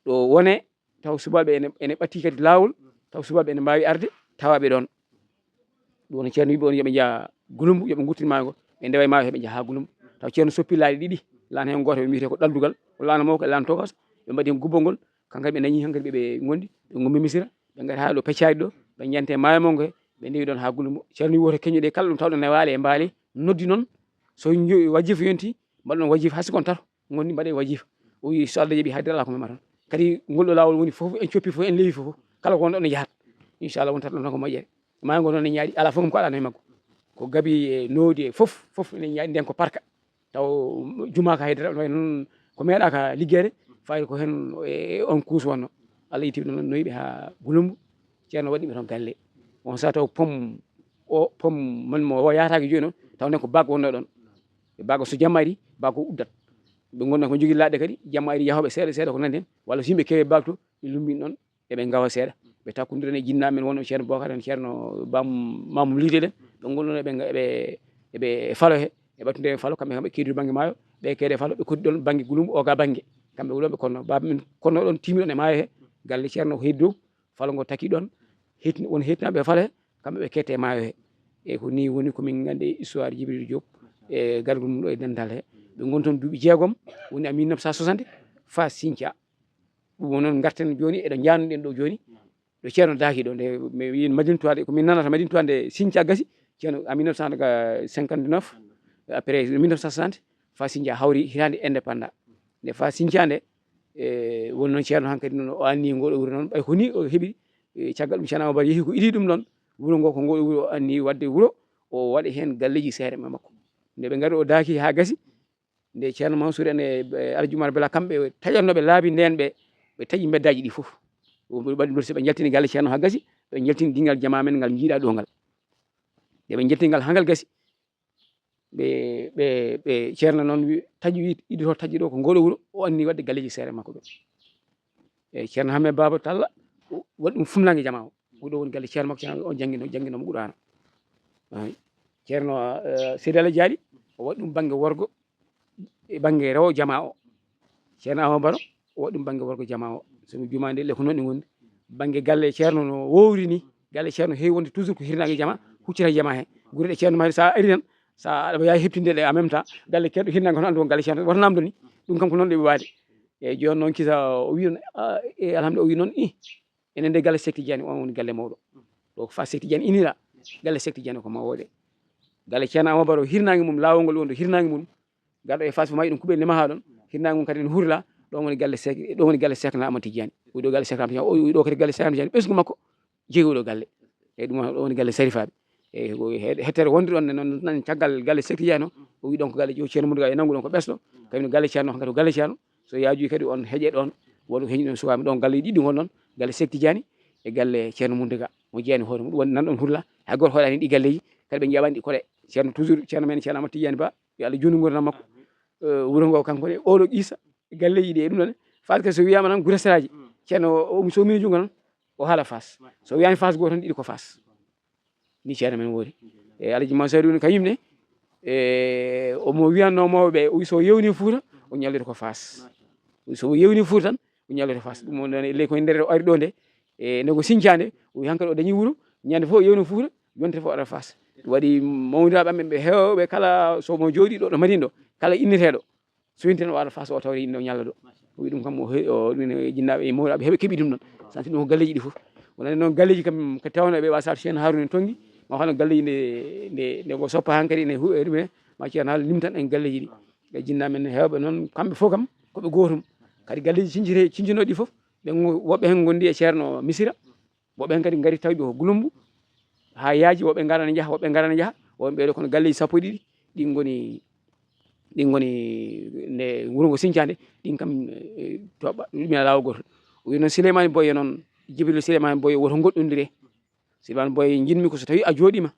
Ɗo wone, taw subalɓe ene, ene ɓatti kadi laawol, taw subalɓe ene mbaawi arde, tawa ɓe ɗoon. Ɗum woni Ceerno wiɓe on yo ɓe njaha Gulumbu, yo ɓe ngurtin maayo ngo, ɓe ndewa e maayo he ɓe njaha haa Gulumbu. Taw Ceerno soppi laaɗe ɗiɗi, laana heen gooto ɓe mbiyetee ko Ɗaldugal, ko laana mawka e laana tokas, ɓe mbaɗi heen gubbol ngol, kankadi ɓe dañi heen kadi ɓe, ɓe ngondi, ɓe ngummi Misira, ɓe ngari haa ɗo peccaari ɗo, ɓe njante maayo mawko he, ɓe ndewi ɗoon haa Gulumbu. Ceerno wi woto keñuɗe kala ɗum tawɗo ne waali e mbaali, noddi noon, so jo-, wajifa yonti, mbaɗa ɗon wajifa haa seconde tato. Ngondi mbaɗe wajifa. O wi so Allah jaɓi haydara alaa ko memata on. Kadi ngol ɗo laawol woni fof, en coppi fof, en lewi fof. Kala ko wonɗo ne jahat. Inchallah wontat ɗon tan ko moƴƴere. Maayo ngo noon ne ñaaɗi, alaa fof ko alaa e maggo. Ko gabi e noodi e fof, fof ene ñaaɗi, nden ko parka. Taw jumaa ka haydara, way noon ko meeɗaaka liggeede, fayi ko heen e on kuus wonno. Allah itti ɗum noon, noyi ɓe haa Gulumbu. Ceerno waɗi ɓe toon galle. On saaha taw pom, o pom man mo o yaataaki jooni noon, taw ne ko bac wonno ɗon. Ɓe bac o so jamma ari, bac o uddat. Ɓe ngonno ko jogii laaɗe kadi, jamma ari yahooɓe seeɗa seeɗa ko nandi heen, walla so yimɓe keewi bac to, ɓe lumbin ɗon, eɓe ngawa seeɗa. Ɓe takkondira e jinnaaɓe men wonno Ceerno Bokar en, Ceerno Bam-, Mamum Liide ɗen. Ɓe ngonno eɓe nga-, eɓe, eɓe falo he, e ɓattude e falo, kamɓe, kamɓe keedi bannge maayo, ɓe keede falo, ɓe koɗi ɗon bannge Gulumbu, o ga bannge. Kamɓe wulooɓe kono, baaba men kono ɗon timi ɗon e maayo he, galle Ceerno ko heedi dow, falo ngo taki ɗon, hetin-, won hetinaaɓe falo he, kamɓe ɓe kette e maayo he. E ko ni woni ko min nganndi e histoire Jibril Diop, e gargol mum ɗo e dental he. Ɓe ngoni toon duuɓi jeegom, woni en mille neuf cent soixante, Fass Sinthiou. Ɗum woni noon ngarten jooni, eɗo njaanoɗen ɗo jooni. Ɗo Ceerno daaki ɗo, nde mi wiyi Madina Touba, ko min nanata Madina Touba nde Sinthiou gasi, Ceerno en mille neuf cent cinquante-neuf, après mille neuf cent soixante, Fass Sinthiou hawri hitaande indépendant. Nde Fass Sinthiou nde, e, woni noon Ceerno hankadi noon o anni ngoɗo wuro noon, ɓay ko ni o heɓi, e, caggal ɗum Ceerno Amadou Baro yehi ko iidi ɗum ɗon, wuro ngo ko ngoɗo wuro o anni waɗde wuro, o waɗa heen galleeji seeɗa ma makko. Nde ɓe ngari o daaki haa gasi, nde Ceerno Mansour en e, e Alhaji Oumar Bella kamɓe taƴatnooɓe laabi ndeen ɓe, ɓe taƴi mbeddaaji ɗi fof. Ɓe mbaɗi ɗum so ɓe njaltini galle Ceerno haa gasi, ɓe njaltini dingal jamaa men ngal njiiɗaa ɗo ngal. Nde ɓe njaltini ngal haa ngal gasi, ɓe, ɓe, ɓe Ceerno noon wi, taƴi wi, iidi to taƴi ɗo ko ngoɗo wuro, o anni waɗde galleeji seeɗa makko ɗo. E Ceerno Hammet Baaba Talla, o waɗi ɗum funnaange jamaa o. Ko ɗo woni galle Ceerno makko, Ceerno o janngino, janngino mo Qur'aana. Ay. Ceerno, eh, Seydi Alhaji Aali, o waɗi ɗum bannge worgo, e bannge rewo jamaa o. Ceerno Amadou Baro, o waɗi ɗum bannge worgo jamaa o. So mi juumaani, le ko noon ɗi ngondi. Bannge galle Ceerno no wowri ni, galle Ceerno heewi wonde toujours ko hirnaange jamaa, huccita jamaa he. Gure ɗe Ceerno mari, so a ari tan, so a, aɗa waawi heɓtinde ɗe en même temps, galle keewɗe hirnaange hono anndu ko galle Ceerno, woto namdo ni. Ɗum kam ko noon ɗe waade. E jooni noon kisa o wi noon, ah, e alhamdulillah, o wi noon, "Ih, enen de galle Seek Tijani, on woni galle mawɗo. Ɗo ko Faas Seek Tijani inira, galle Seek Tijani ko mawɗo de." Galle Ceerno Amadou Baro, hirnaange mum, laawol ngol woni ɗo, hirnaange mum, garɗo e Faas, maayi ɗum kuɓel nema haa ɗon, hirnaange mum kadi ne hurla, ɗon woni galle Seek, ɗon woni galle Seek na Amadou Tijani. O wi ɗo galle Seek na Amadou Tijani, o wi ɗo kadi galle Seek na Amadou Tijani, ɓesngu makko jeyi oɗo galle. Eyyi, ɗum ɗo woni galle Sarifaaɓe. Eyyi, ko he-, hettere wonde ɗon ne, noon nan caggal galle Seek Tijani o, o wi ɗon ko galle Ceerno Mountaka e nanngu ɗon ko ɓesɗo, kañum galle Ceerno, hankadi ko galle Ceerno. So yaaji kadi on heƴe ɗon, wonko heñi ɗon suwami ɗon galleji ɗiɗi ngon ɗon, galle Seek Tijani e galle Ceerno Mountaka. Mo jeeyani hoore mum, ɗum woni nan ɗon hurla, hay gooto hoɗani ɗi galleji, kadi ɓe njaɓani ɗi koɗe. Ceerno toujours, Ceerno men Ceerno Amadou Tijani Ba, yo Allah juutnu nguurndam makko. Eh, wuro ngo kanko ne, oɗo qissa, galleji ɗi e ɗum ɗon. Faas kadi so wiyama tan Guura Saraji, Ceerno o, o, so mini junngo tan, o haala Faas. So wiyani Faas gooto tan, ɗiɗi ko Faas. Ni Ceerno men woori. E Alaji Mansour woni kañum ne, e omo wiyanno mawɓe ɓe, o wi so yewni Fuuta, o ñallata ko Faas. O wi so yewni Fuuta tan, o ñallata Faas. Ɗum woni ɗon e ley koye nder o ari ɗo nde, e nde ko siñcaande, o wi hankadi o dañi wuro, ñande fof o yewno Fuuta, yontere fof o ara Faas. Ɗum waɗi mawniraaɓe amen ɓe heewɓe kala, so mo jooɗi ɗo, ɗo Madina ɗo, kala inneteeɗo, so yonti tan o ara Faas o tawde inde o ñalla ɗo. O wi ɗum kam o he-, o ɗum ene jinnaaɓe e mawɗaaɓe heɓe keɓi ɗum ɗon. Santi ɗum ko galleji ɗi fof. Wonande noon galleji kam ko tawno ɓe wasa Ceerno Haruna en tongi. Ma hono galleji nde, nde, nde ko soppa hankadi ene hu-, e ɗum e ma Ceerno Haruna limtan en galleji ɗi. Ɓe jinnaaɓe men heewɓe noon kamɓe fof kam ko ɓe gootum. Kadi galleji cincite-, cincinooɗi fof ɓe ngo-, woɓɓe heen ngondi e Ceerno Misira. Woɓɓe heen kadi ngari tawi ɓe ko Gulumbu, haa yaaji, woɓɓe ngarana njaha, woɓɓe ngarana njaha, woɓɓe ɓeeɗo kono galleji sappo e ɗiɗi, ɗin ngoni, ɗin ngoni nde wuro ngo siñcaande, ɗin kam, eh, to ɓa-, ɗum ina laawol gootol. O wi noon Sileymaani Boye noon, Jibril Sileymaani Boye woto ngoɗɗondire. Sileymaani Boye njiɗmi ko so tawi a jooɗiima,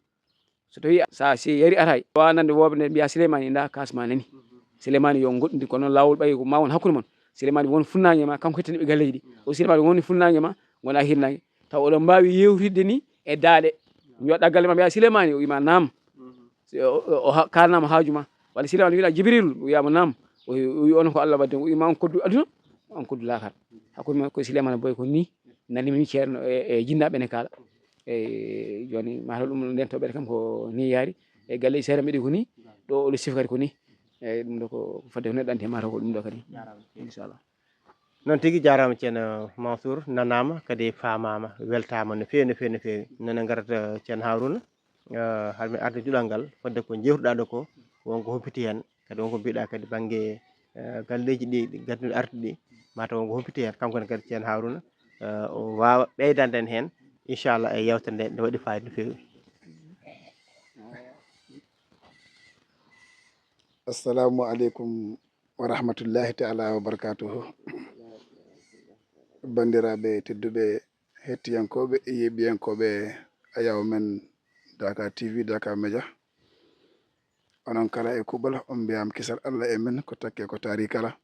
so tawi sa si yari aray, wawa nande woɓɓe nde mbiya Sileymaani, nda kas ma nani. Sileymaani yo ngoɗɗondir, kono laawol ɓay ko ma won hakkunde mon. Sileymaani won funnaange ma, kanko hettani ɓe galleji ɗi. O Sileymaani woni funnaange ma, wona hirnaange. Taw oɗon mbaawi yewtidde ni e daaɗe. Njoɗɗa galle ma mbiya Sileymaani, o wima naam. Si o, o, o ha-, kaalnama haaju ma. Walla Sileymaani wiɗa Jibril, o wiyama naam. O, o wi on ko Allah wadde, o wima on koddu aduna, on koddu laakara. Hakkunde mon ko Sileymaani Boye ko ni, nani mi Ceerno e, e jinnaaɓe ne kaala. E jooni, mataw ɗum nden toɓɓere kam ko ni yaari. E galleji seeɗa mbiɗi ko ni, ɗo oɗo sifa kadi ko ni. Eyyi, ɗum ɗo ko fodde ko neɗɗo andi, mataw ko ɗum ɗo kadi. Inchallah. Noon tigi, jaaraama Ceerno Mansour, nanaama kadi faamaama, weltaama no feewi, no feewi, no feewi. Noon en ngarata Ceerno Haruna, eh, hade mi arde duɗal ngal, fodde ko jewtuɗaa ɗo ko, wonko hoppiti heen, kadi wonko mbiɗa kadi bannge, eh, galleeji ɗi, ɗi ngadduɗi arde ɗi, mataw wonko hoppiti heen, kanko ne kadi Ceerno Haruna, eh, o waawa ɓeydande en heen, inchallah, e yeewtere nde, nde waɗi fayida no feewi. Assalamu aleykum wa rahmatullahi taala wa barakatuhu. Banndiraaɓe tedduɓe, hettiyankooɓe, yeeɓiyankooɓe ayaw men Daka T V, Daka Media. Onon kala e kuuɓal, on mbiyaama kisal Allah e men, ko takke ko taari kala.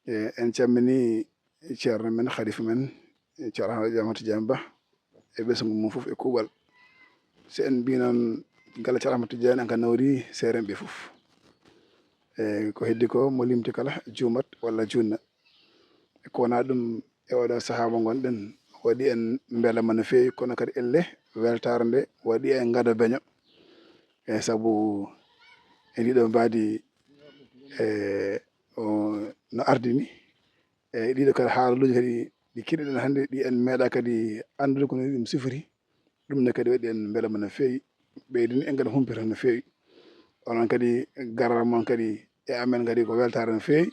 E, en calminii ceerno men, khalifa men, Ceerno Ahmad Tidiane Ba, e ɓesngu mum fof e kuuɓal. So en mbii noon galle Ceerno Ahmad Tidiane, en ka nawri seerenɓe fof. E, ko heddi ko, mo limti kala, juumat walla juunna. E ko wonaa ɗum, e oɗo sahaa mo ngonɗen, waɗi en mbelema no feewi, kono kadi elle weltaare nde waɗi en ngada beño. E sabu e ndiɗo mbaadi, e, o, no ardi ni, e ɗiɗo kadi haaluuji kadi ɗi keɗiɗen hannde, ɗi en meeɗa kadi anndude ko no ɗum sifori. Ɗum ne kadi waɗi en mbelema no feewi, ɓeydini en kadi humpito no feewi. Onon kadi garal mon kadi e amen kadi ko weltaare no feewi,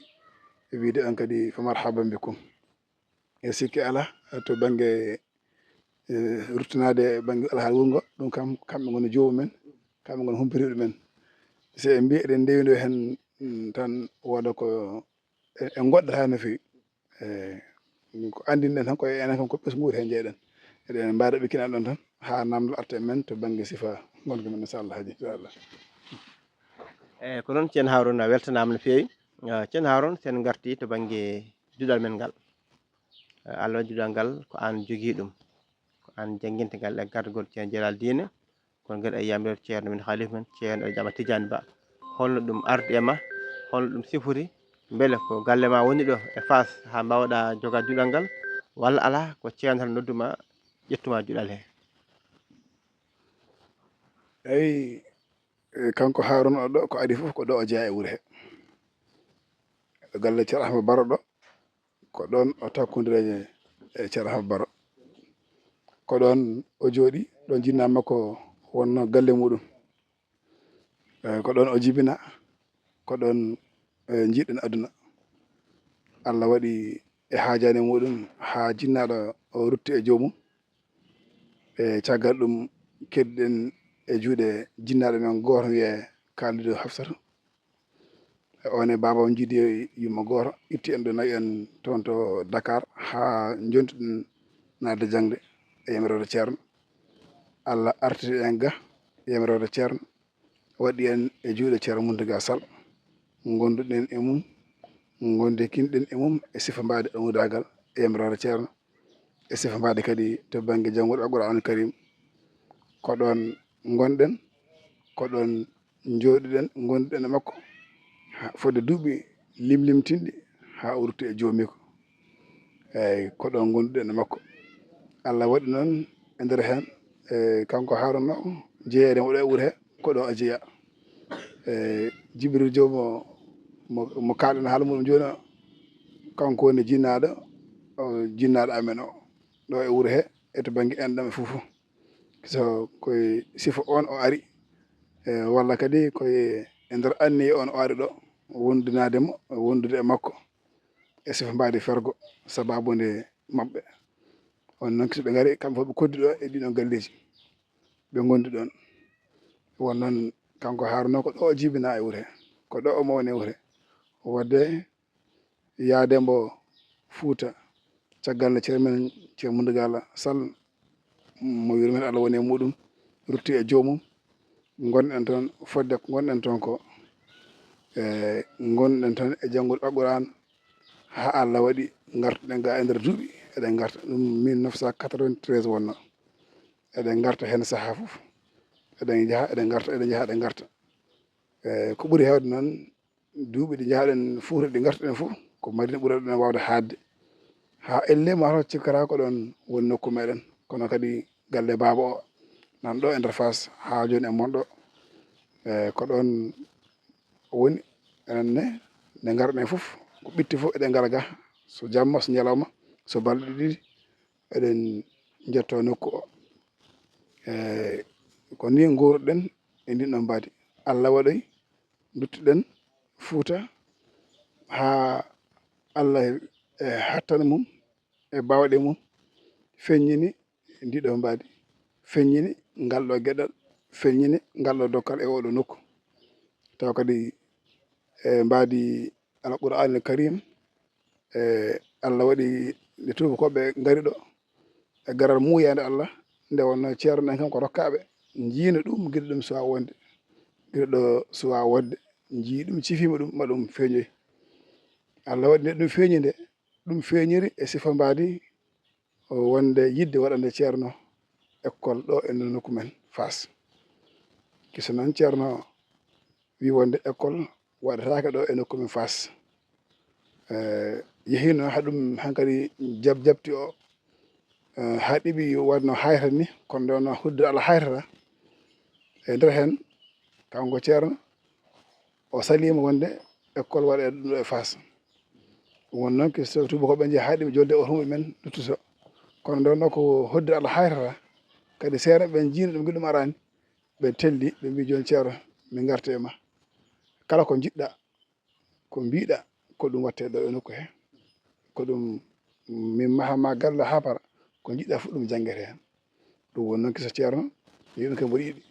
e wiide on kadi fa marhaban bikum. E sikki alaa, to bannge, e, ruttanaade e bannge alhaali wuro ngo, ɗum kam, kamɓe ngoni joomu men, kamɓe ngoni humpitiiɓe men. So en mbii eɗen ndewi ɗo heen, mm, tan wooda ko e, e ngoɗɗata no feewi. E, ko anndinɗen tan ko e enen kam ko ɓesngu woni heen njeyɗen. Eɗen mbaɗa ɓe kinal ɗon tan, haa namdal arta e men to bannge sifa ngonka men, inchallah, haaji, inchallah. Eyi, ko noon, Ceerno Haruna, weltanaama no feewi. Ah, Ceerno Haruna, so en ngartii to bannge duɗal men ngal. Ah, Allah waɗi duɗal ngal ko aan jogii ɗum. Ko aan jannginta ngal e gardagol Ceerno Jalal Diine. Kono kadi e yamiroore Ceerno men, Khalifa men, Ceerno El Ahmad Tidiane Ba. Holno ɗum ardi e ma? Holno ɗum sifori? Mbele ko galle ma woni ɗo e Faas haa mbaawɗaa jogaade duɗal ngal? Walla alaa, ko Ceerno tan noddu ma, ƴettu ma duɗal he? Eyi, e, kanko Haruna o ɗo, ko adii fof ko ɗo o jeyaa e wuro he. e galle Ceerno Ahmad Baro ɗo, ko ɗoon o takkondiri e Ceerno Ahmad Baro. Ko ɗoon o jooɗi, ɗoon jinnaa makko wonnoo galle muɗum. Eh, ko ɗoon o jibina, ko ɗoon, eh, njiɗen aduna. Allah waɗi e haajaani muɗum haa jinnaaɗo o rutti e joomum. E caggal ɗum, keddiɗen e juuɗe jinnaaɗo men gooto wiyee Kaalidu Hafsatu. E oon e baabam njiidi yumma gooto, itti en ɗo, nawi en toon to Dakar haa njontuɗen naatde jaŋde e yamiroore Ceerno. Allah artiri en ga e yamiroore Ceerno, waɗi en e juuɗe Ceerno Muntaga Sall, ngonduɗen e mum, ngondikinɗen e mum e sifa mbaadi almudaagal e yamiroore Ceerno, e sifa mbaadi kadi to bannge janngol Alqur'aanul Kariim. Ko ɗoon ngonɗen, ko ɗoon njooɗiɗen, ngonduɗen e makko, haa fodde duuɓi limlimtinɗi, haa o rutti e joomiiko. Eeyi, ko ɗoon ngonduɗen e makko. Allah waɗi noon e nder heen, e kanko Haaruna o, jeyeede mo ɗo e wuro he, ko ɗo o jeyaa. E Jibril Joom o, mo, mo kaalɗen haala muɗum jooni o, kanko woni jinnaaɗo, o jinnaaɗo amen o, ɗo e wuro he, e to bannge enɗam e fof fof. So koye sifa oon o ari, e walla kadi koye e nder anniya oon o ari ɗo, wondunaade mo, wondude e makko, e sifa mbaadi fergo, sabaabu nde maɓɓe. On noon, so ɓe ngari, kamɓe fof ɓe koddi ɗo e ɗiɗon galleeji. Ɓe ngondi ɗoon. Won noon, kanko Haaruna ko ɗo o jibinaa e wuro he, ko ɗo o mawni e wuro he. Waɗde yahde mbo Fuuta, caggal nde ceerno men, Ceerno Muntaga Sall, mo yurmen Allah woni e muɗum, rutti e joomum, ngonɗen toon, fodde ko ngonɗen toon ko, e ngonɗen toon e janngol Alquraan, haa Allah waɗi ngartuɗen ga e nder duuɓi, eɗen ngarta ɗum mille neuf cent quatre-vingt-treize wonnoo. Eɗen ngarta heen sahaa fof. Eɗen njaha, eɗen ngarta, eɗen njaha, eɗen ngarta. E ko ɓuri heewde noon, duuɓi ɗi njahɗen Fuuta, ɗi ngartuɗen fof, ko Madina ɓurɗen waawde haaɗde. Haa ellee ma taw cikkata ko ɗoon woni nokku meɗen. Kono kadi galle baaba o nan ɗo e nder Faas haa jooni e mon ɗo. E ko ɗoon woni, enen ne, nde ngarɗen fof, ko ɓitti fof eɗen ngara ga, so jamma, so ñalawma, so balɗe ɗiɗi, eɗen njettoo nokku o. E ko nii nguurɗen e ndin ɗon mbaadi. Allah waɗoy nduttuɗen Fuuta haa Allah e hattana mum e baawɗe mum feññini ndi ɗo mbaadi, feññini ngal ɗo geɗal, feññini ngal ɗo dokkal e oɗo nokku. Tawa kadi e mbaadi Alqur'aanil Kariim, e Allah waɗi nde tuubakooɓe ngari ɗo e garal muuyaande Allah, nde wonnoo ceerno en kam ko rokkaaɓe, njiino ɗum, giɗo ɗum suwaa wonde, giɗo ɗo suwaa wonde, njii ɗum, cifiima ɗum, ma ɗum feeñoy. Allah waɗi nde ɗum feeñi nde, ɗum feeñiri e sifa mbaadi o wonde yiɗde waɗande ceerno école ɗo e nder nokku men Faas. Kiso noon ceerno wi wonde école waɗataake ɗo e nokku men Faas. Eh, yehiino haa ɗum hankadi jab-, jabti o, eh, haa ɗiɓi waɗno haayata ni, kono nde wonno huɗde Allah haaytata. E nder heen, kanko ceerno, o saliima wonde école waɗee ɗum ɗo e Faas. Ɗum woni noon, kiso tuubakooɓe njehi haa ɗiɓi jolde oto mumen luttuto. Kono nde wonno ko huɗde Allah haaytata, kadi seerenɓe ɓe njiino ɗum, giɗo ɗum araani, ɓe telli, ɓe mbii, "Jooni ceerno, min ngarta e ma. Kala ko njiɗɗa, ko mbiiɗa, ko ɗum waɗtee ɗo e nokku he. Ko ɗum min maha ma galle haa para, ko njiɗɗa fof ɗum janngete heen." Ɗum woni noon kiso ceerno, yimɓe kam mboɗo yiɗi.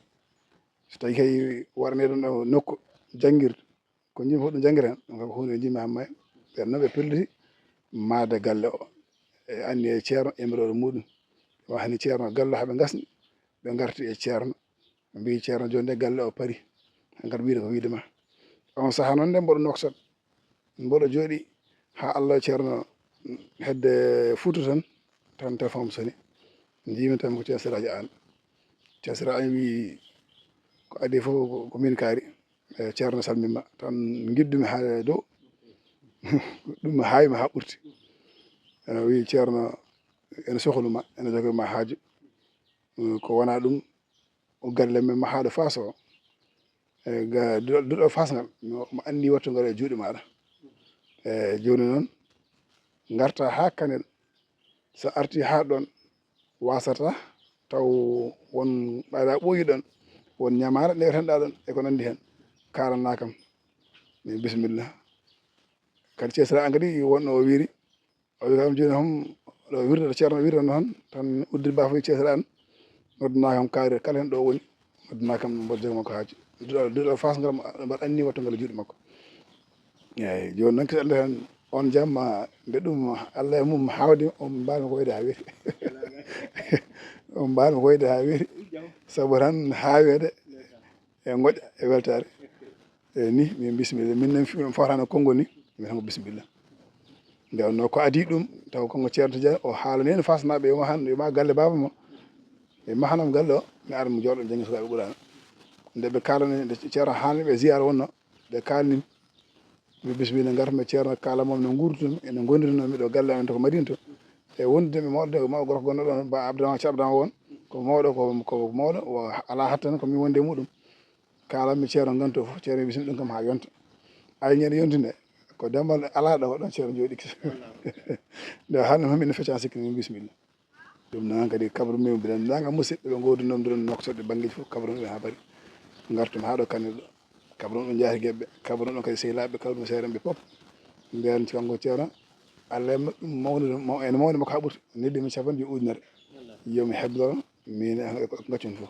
So tawii kay waɗanee ɗum ɗo nokku janngirde, ko njiɗmi fof ɗum janngete heen, ɗum kam ko huunde nde njiɗmi haa maayi. Ɓeen noon ɓe pelliti maayde galle o. E anniya ceerno, e yamiroore muɗum. Ɓe mbaha ni ceerno galle haa ɓe ngasni, ɓe ngarti e ceerno. Ɓe mbii, "Ceerno, jooni nde galle o parii. Hankadi wiyde ko wiyde ma." Oon sahaa noon nde mboɗo Nouakchott, mboɗo jooɗii haa Allah ceerno hedde Fuuta tan, tan téléphone am soni. Njiimi tan ko Ceerno Siraaji Aan. Ceerno Siraaji Aan wii, "Ko adii fof ko, ko min kaari." E ceerno salmima tan, ngiddumi haa dow. Ɗum haawi ma haa ɓurti. Ene wii, "Ceerno, ene sohlu ma, ene jogii ma haaju. Ko wonaa ɗum, o galle men mahaaɗo Faas o, e ga-, duɗal, duɗal Faas ngal, mo, mo anndi wattu ngal e juuɗe maaɗa." E jooni noon, ngarta haa Kanel. So arti haa ɗoon, waasata taw won ɓayra ɓooyi ɗoon, won ñamaare nde retanɗaa ɗoon e ko nanndi heen. Kaalanaa kam. Min bisimilla. Kadi Ceesra an kadi wonno o wiiri, o wi kam jooni hom ɗo wirde ɗo ceerno wirde noon tan uddir baafoy Ceesra an. Noddana kam kaari kala heen ɗo woni, noddana kam mboɗo jogo makko haaji. Duɗal, duɗal Faas ngal mbaɗa anni wattu ngal e juuɗe makko. Eeyi, jooni noon kadi Allah tan on jamma, nde ɗum Allah e mum haawde, on mbaawmi ko wayde haa weeti. On mbaawmi ko wayde haa weeti. Sabu tan haaweede e ngoƴa e weltaare. Eeyi, ni min bisimilla. Min noon fi-, fotano konngol ni, min tan ko bisimilla. Nde wonno ko adii ɗum, taw konngol Ceerno Tijaan, o haalani en Faasnaaɓe, yo ma han, yo ma galle baaba mo. E mahanam galle o, mi ara mi jooɗo janngi sukaaɓe Qur'aana. Nde ɓe kaalani, nde Ceerno haalani ɓe ziyaara wonno, ɓe kaalani mi bisimilla, ngartumi Ceerno kaala mom no nguurduton, ene ngondirno miɗo galle amen to ko Madina to. E wondude mi mawɗo, mawɗo gorko gonɗo ɗon, ba Abdurahmaan, Ceerno Abdurahmaan won, ko mawɗo, ko, ko mawɗo, o alaa hatta tan ko min wonde e muɗum. Kaalanmi Ceerno nganto fof, Ceerno bisimilla ɗum kam haa yonta. Ay ñande yontude, ko Demba alaa ɗo, ko ɗon Ceerno jooɗi. Nde hannde hon min fecca sikki min bisimilla. Ɗum noon kadi kabru min mbiɗen nanga musidɓe ɓe ngoodu noon mbiɗen noktoɗe banngeeji fof kabru ɓe haa bari. Ngartum haa ɗo Kanel ɗo. Kabru ɗum jaati geɓɓe, kabru ɗum kadi sehilaaɓe, kabru seerenɓe fof. Mbiyan ci kanko Ceerno, Allah e ɗum mawnude, maw-, ene mawni makko haa ɓurti. Neldi mi capanɗe joyi ujunere. Yo mi hebloro, min e ko ngaccumi fof.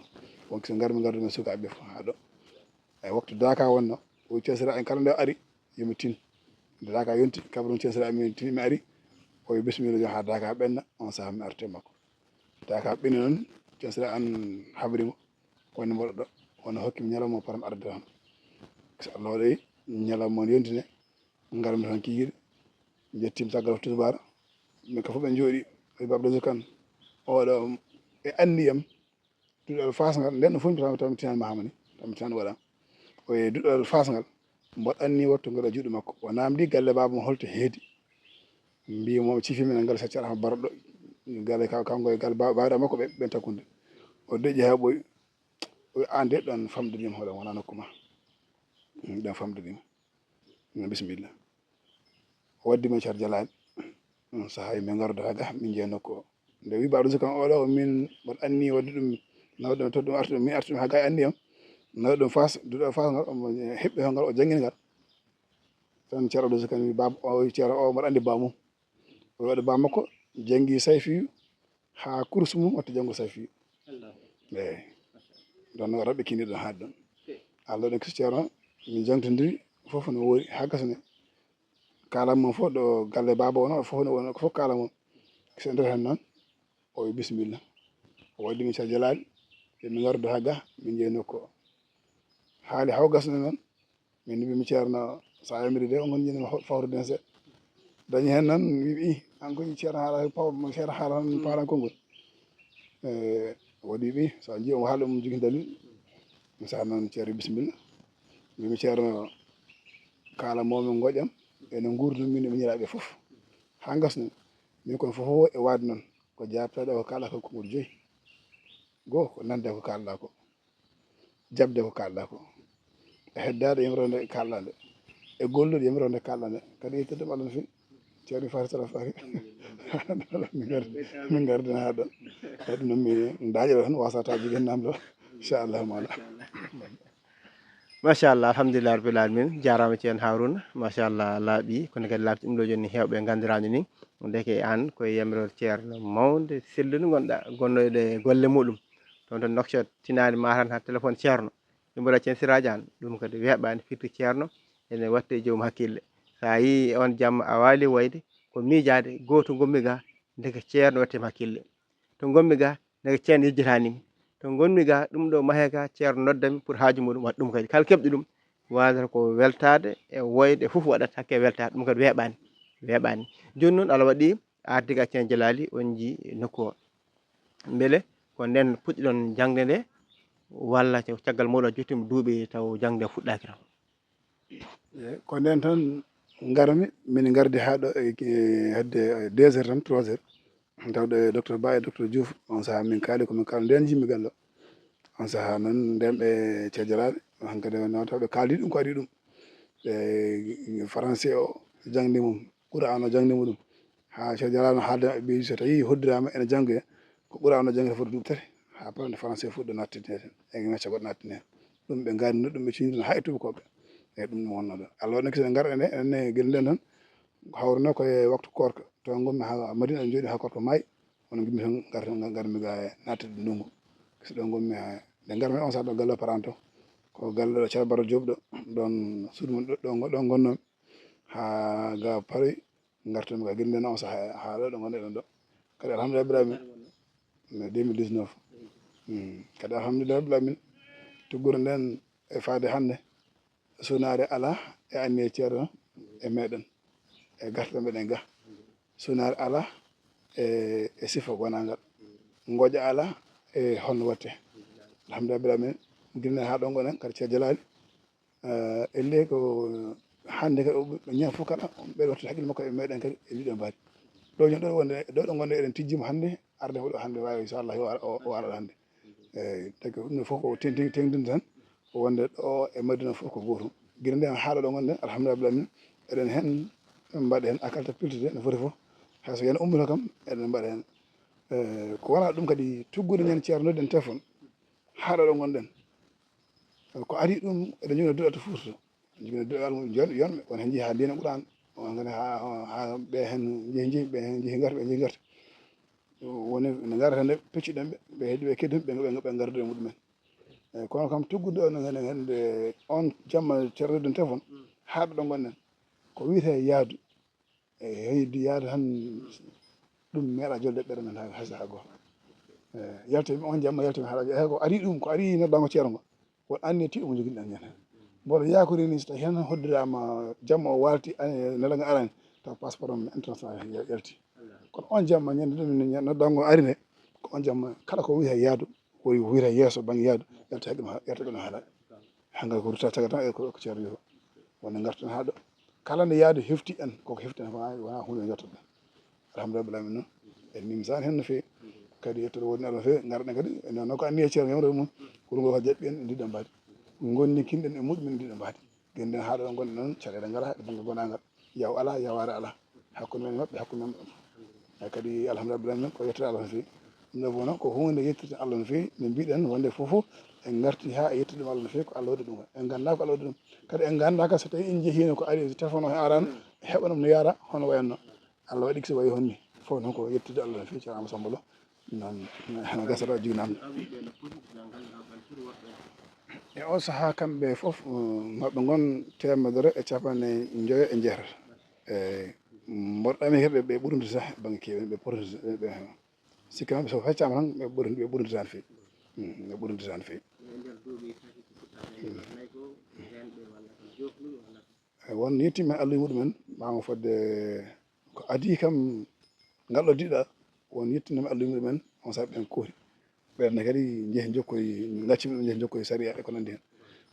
Wonki so ngarmi ngardu men sukaaɓe fof haa ɗo. E waktu daaka wonno, o Ceesra en kala nde o ari, yo mi tin. Nde daaka yonti, kabru Ceesra min tin mi ari, o yo bisimilla yo haa daaka ɓenna, on sahaa mi arte makko. Daaka ɓenni noon, Ceesra an habri mo, woni mboɗo ɗo, wona hokki mi ñalawma o param arde tan. So Allah waɗi ñalawma on yontine, ngarmi tan kikiiɗe, jettim caggal waktu tusubaar, min ka fof ɓe njooɗi, e Babda Zukan, oɗo e anndi yam, duɗal Faas ngal, nden ɗo fof mi taw, taw mi tinani Mahamani, taw mi tinani waɗa. O e duɗal Faas ngal, mboɗo anni wattu ngal e juuɗe makko. O namdi galle baaba mo holto heedi. Mbi mo cifi men ngal saccara Ahmad Baro ɗo, galle ka, kanko e galle ba-, baawɗe makko ɓe, ɓen takkude. O deƴƴi haa ɓoy, o wi, "An de ɗon famɗinima hoore wona nokku ma. Mm, ɗon famɗinima." Min bisimilla. O waddi men Ceerno Jalaali. Ɗum sahaa min ngarda haa ga, min njeya nokku o. Nde wi baɗo so kam oɗo, o min mboɗo anni wadde ɗum, nawɗo to ɗum artu, min artu ɗum haa ga e anndi am. Nawɗo ɗum Faas, duɗo Faas ngal, omo heɓɓi hol ngal, o janngini ngal. Tan Ceerno Abdou Sukani wi baaba, o wi Ceerno o mboɗo anndi baaba mum. O wi waɗa baaba makko, janngi Sayfiyu, haa kursu mum watta janngo Sayfiyu. Allahu. Eeyi. Ɗon no raɓɓe kindi ɗon haa ɗon. Ok. Allah ɗon kisi Ceerno, min jangtondiri fof no woori haa gasne. Kala mum fof ɗo galle baaba wonoo fof no wonoo ko fof kala mum. So nder heen noon, o wi bisimilla. O waddi min Ceerno Jalaali, yo min ngardu haa ga, min njeya nokku o. Haali haw gasno noon, min mbi mi Ceerno, so a yamiri de, on ngon jinno fawrude heen seeɗa. Dañi heen noon, wi, "Ih, an ko Ceerno haala, paw-, Ceerno haala tan paala konngol." E, waɗi ɓi, so a njii on haala ɗum jogii dalil. Mi sa noon Ceerno bisimilla. Mbi mi Ceerno, kala momin ngoƴam, ene nguurdu min e miñiraaɓe fof. Haa ngasno, min kon fof e waade noon, ko jaabtaɗo ko kala ko konngol joyi. Goo, ko nande ko kalɗa ko. Jaɓde ko kalɗa ko. E heddaade yamiroore nde kalɗa nde. E gollude yamiroore nde kalɗa nde. Kadi yettude ɗum Allah no feewi. Ceerno Faty Talla Faty. Min ngardi, min ngardina haa ɗo. Kadi noon mi daaƴa ɗo tan wasata jogii namdo. Inchallahu maala. Machallah, alhamdulillah rabbil alamin. Jaaraama Ceerno Haruna. Machallah, laaɓi. Kono kadi laaɓti ɗum ɗo jooni heewɓe ngandiraani ni. Ndeke aan ko e yamiroore Ceerno mawnde sellude ngonɗa, gonnoyde golle muɗum. Toon to Nouakchott, tinaani ma tan haa téléphone Ceerno. Ɓe mbaɗa Ceerno Siraaji Aan, ɗum kadi weeɓaani, firti Ceerno ene waɗti e joom hakkille. So a yii on jamma a waali wayde, ko miijaade, gooto ngonmi ga, ndeke Ceerno waɗti mi hakkille. To ngonmi ga, ndeke Ceerno yejjitaani mi. To ngonmi ga, ɗum ɗo mahee ga, Ceerno noddami pour haaju muɗum, waɗa ɗum kadi. Kala keɓɗo ɗum, waasata ko weltaade e woyde, fof waɗat hakke weltaade, ɗum kadi weeɓaani, weeɓaani. Jooni noon, Allah waɗi, ardi ga Ceerno Jalaali, on njii nokku o. Mbele ko nden puɗɗiɗon jaŋde nde, walla caggal muɗum a jottiima duuɓi taw jaŋde fuɗɗaaki tan? Eeyi, ko nden tan ngarmi, min ngardi haa ɗo e, e hedde deux heures tan, trois heures. Tawde docteur Ba e docteur Diouf, on sahaa min kaali ko min kaali, nden njimmi galle o. On sahaa noon nden ɓe cejoraaɓe, hankadi wonno tawde kaaldi ɗum ko adii ɗum. Ɓe français o, jangde mum, Qur'an o jangde muɗum. Ha Cheikh Jalal no haalde maɓɓe, ɓe so tawi hoddiraama ene janngoya, ko Qur'an o janngata foti duuɓi tati, ha pare nde français fuɗɗo nattinde heen, e ngacca goɗɗo nattinde heen. Ɗum ɓe ngaari no ɗum ɓe ciñirno ha e tuubakooɓe. Eyi, ɗum ɗum wonnoo ɗo. Allah waɗi kadi so en ngarɗo nde, enen ne gila nden tan, ko hawruno ko e waktu koorka. To ngonmi ha Madina, en jooɗi ha koorka maayi, won gimmi tan ngar-, ngar-, ngarmi ga e naatde ndunngu. Kadi ɗo ngonmi ha, nde ngarmi on saha ɗo galle o paranto. Ko galle ɗo Ceerno Baro Diop ɗo, ɗon suudu mum ɗo, ɗo, ɗo ngonnoomi. Ha ga paroy, ngartumi ga gila nden on saha ha ɗo, ɗo ngonɗen ɗo. Kadi alhamdulillah rabbil alamin, no deux mille dix-neuf. Mm. Kadi alhamdulillah rabbil alamin, tugguru nden e faade hannde, sunaare ala e anniya Ceerno e meɗen, e gartam meɗen ga. Sunaare ala e, e sifa gonangal. Ngoƴa ala e honno watte. Alhamdulillah rabbil alamin, gila nden ha ɗo ngonɗen, kadi Ceerno Jalal Eh, elle ko hannde kadi, o ɓe ñaam fof kala, ɓe watta hakkille makko e meɗen kadi e ndiɗo mbaadi. Ɗo ñon ɗo wonde, ɗo ɗo ngonde eɗen tijjimo hannde, arde ko ɗo hannde, waawi inchallah o ara, o, o ara ɗo hannde. Eyi, tagi ko ɗum ɗo fof ko ten-, ten-, tengtinde tan, ko wonde ɗo e Madina fof ko gootum. Gila nden haa ɗo ɗo ngonɗen, alhamdulillah rabbil alamin, eɗen heen mbaɗa heen akalta piltide no foti fof. Hay so yana ummoto kam, eɗen mbaɗa heen. Eh, ko wonaa ɗum kadi, tuggude ñande Ceerno nodden téléphone, haa ɗo ɗo ngonɗen. Ko adii ɗum, eɗen njogino duɗal to Fuuta to. Njogino duɗal mum jon-, yonɓe, won heen njehi haa ndiina Qur'an, won heen haa, haa ɓe heen njehi, njehi, ɓe heen njehi ngarta, ɓe njehi ngarta. Woni no ngarata nde peccuɗen ɓe, ɓe heddi ɓe keddi ɓe, ɓe, ɓe ngardude e muɗumen. Eyi, kono kam tuggude on heen, heen, heen nde on jamma Ceerno nodden téléphone, haa ɗo ɗo ngonɗen. Ko wiyetee yaadu. Eyi, heydi yaade tan, ɗum meeɗa jolde ɓerɗe men hay, hay sahaa gooto. Eyi, yaltimi on jamma, yaltimi haɗa, eyi, ko ari ɗum, ko ari noddango Ceerno ngo. Won anniya tiiɗo mo joginɗen ñande. Mboɗo yaakori ni so tawi heen hoddiraama jamma o waalti, ani, nelanga arani, taw passeport am international ya-, yalti. Kono on jamma ñande ɗum noddango ari nde, ko on jamma kala ko wiyetee yaadu, woni wiyetee yeeso bannge yaadu, yalta haqqe ɗum ha-, yalta ɗum haala. Hannga ko rutta caga tan e ko, ko Ceerno wiyata. Wonde ngarten haa ɗo. Kala nde yaadu hefti en, koko hefti en, wona, wona huunde nde ngartoɗen. Alhamdulillah, rabbil alamin noon. En nimsaani heen no feewi. Kadi yettude woni Allah no feewi, ngarɗen kadi, e noon ko anniya Ceerno yamre mum. Ko ɗum ko jaɓɓi en, en ndiɗo mbaadi. Ngondikinɗen e muɗum en ndiɗo mbaadi. Gila nden haa ɗo ngonɗen noon, caɗeele ngalaa e bannge gonangal. Yaw alaa, yawaare alaa. Hakkunde men e maɓɓe, hakkunde men e maɓɓe. Eyi kadi, alhamdulillah, rabbil alamin, ko yettude Allah no feewi. Ɗum ɗo fof noon, ko huunde yettude Allah no feewi. No mbiɗen, wonde fof fof, en ngarti haa e yettude ɗum Allah no feewi, ko Allah waɗi ɗum. En nganndaa ko Allah waɗi ɗum. Kadi en nganndaa kadi so tawii en njehiino ko ari, so téléphone o arano, heɓanam no yara, hono wayanno. Allah waɗi ko so wayi honni. Fof noon ko yettude Allah no feewi, ceerno Amadou Samba Lo. Noon, no gasata o jibinama. E o sahaa kamɓe fof, um, maɓɓe ngon teemedere e capanɗe njoyo e jeetati. E mboɗo ɗami hirɓe ɓe ɓurunde sax bannge keewi, ɓe ɓurunde, ɓe, ɓe, sikkama so feccama tan ɓe ɓurunde, ɓe ɓurunde tan feewi. Mm, ɓe ɓurunde tan feewi. E won yettimen alluy muɗumen, ɓaawo fodde ko adii kam ngal ɗo diɗa, won yettinama alluy muɗumen, on saɓe ɓen koori. Ɓen ne kadi njehi njokkoyi, ngacci muɗum njehi njokkoyi sariya e ko nanndi heen.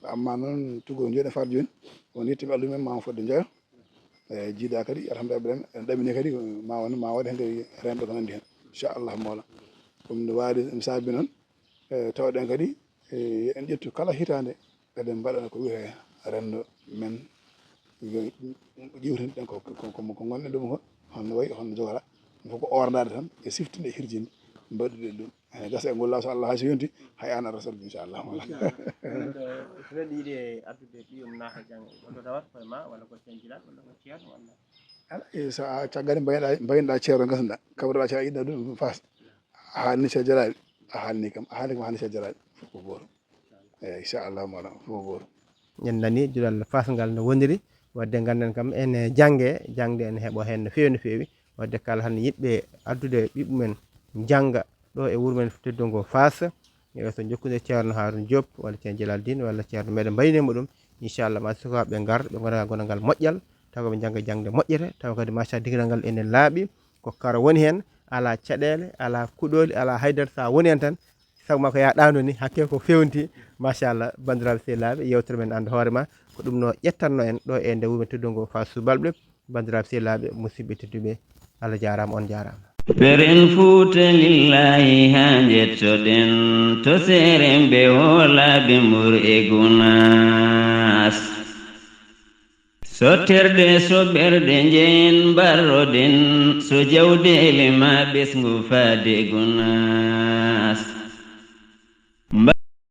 Amma noon tugol njoɗen faade jooni, won yettimen alluy men, ɓaawo fodde njoya. E jiida kadi, alhamdulillah, ɓen en ɗamini kadi, ma won, ma waɗi heen kadi renndo ko nanndi heen. Inchallah, Mawla. Ɗum no waali, ɗum saabi noon, e tawɗen kadi, e en ƴettu kala hitaande, eɗen mbaɗana ko wiyetee renndo men, ƴiwtinɗen ko, ko, ko, ko ngonɗen ɗum ko, honno wayi, honno jogora. Ɗum fof ko ordaade tan, e siftinde, e hirjinde, mbaɗude ɗum. Eyi, gasa e ngol laaso Allah, hay so yonti, hay an a resat, inchallah. Inchallah. Kono to, so neɗɗo yiɗi e addude ɓiyum naata jannga, walla tawata koye ma, walla ko cencilan, walla ko ceerno, walla? Ala, e so a caggal mbaynoɗa, mbaynoɗa ceerno, gasnoɗa, kaɓotoɗa ceerno, yiɗɗa ɗum Faas. A haalni Ceerno Jalal, a haalni kam, a haalni kam, a haalni Ceerno Jalal, fof ko gooto. Eyi, inchallah, Mawla, fof ko gooto. En nani duɗal Faas ngal no woniri, wadde ngannden kam ene jannge, jangde ene heɓo heen no feewi, no feewi. Wadde kala hannde yiɗɓe addude ɓiɓɓe men jannga ɗo e wuro men teddungo Faas, e so jokkude Ceerno Harouna Diop, walla Ceerno Jalal Dine, walla ceerno meɗen mbayni mo ɗum. Inchallah, ma sukaaɓe ngar, ɓe ngona gonangal moƴƴal, tawa ɓe jannga jangde moƴƴere, tawa kadi machallah dingiral ngal ene laaɓi, ko kara woni heen, alaa caɗeele, alaa kuɗooli, alaa haydara, so a woni heen tan, sago ma ko yaa ɗaano ni, hakke ko fewnti, machallah, banndiraaɓe sehilaaɓe, yewtere men Anndu Hoore Ma, ko ɗum no ƴettanno en ɗo e nde wuro men teddungo Faas Subalɓe, banndiraaɓe sehilaaɓe, musidɓe tedduɓe, Allah jaaraama, on jaaraama. Peren Fuuta lillahi haa njettoɗen to seeremɓe hoolaaɓe Mbour e Gunaas. Sottirde soɓɓerɗe njeyen mbarroɗen, so jawdeeli ma ɓesngu faade gunaas.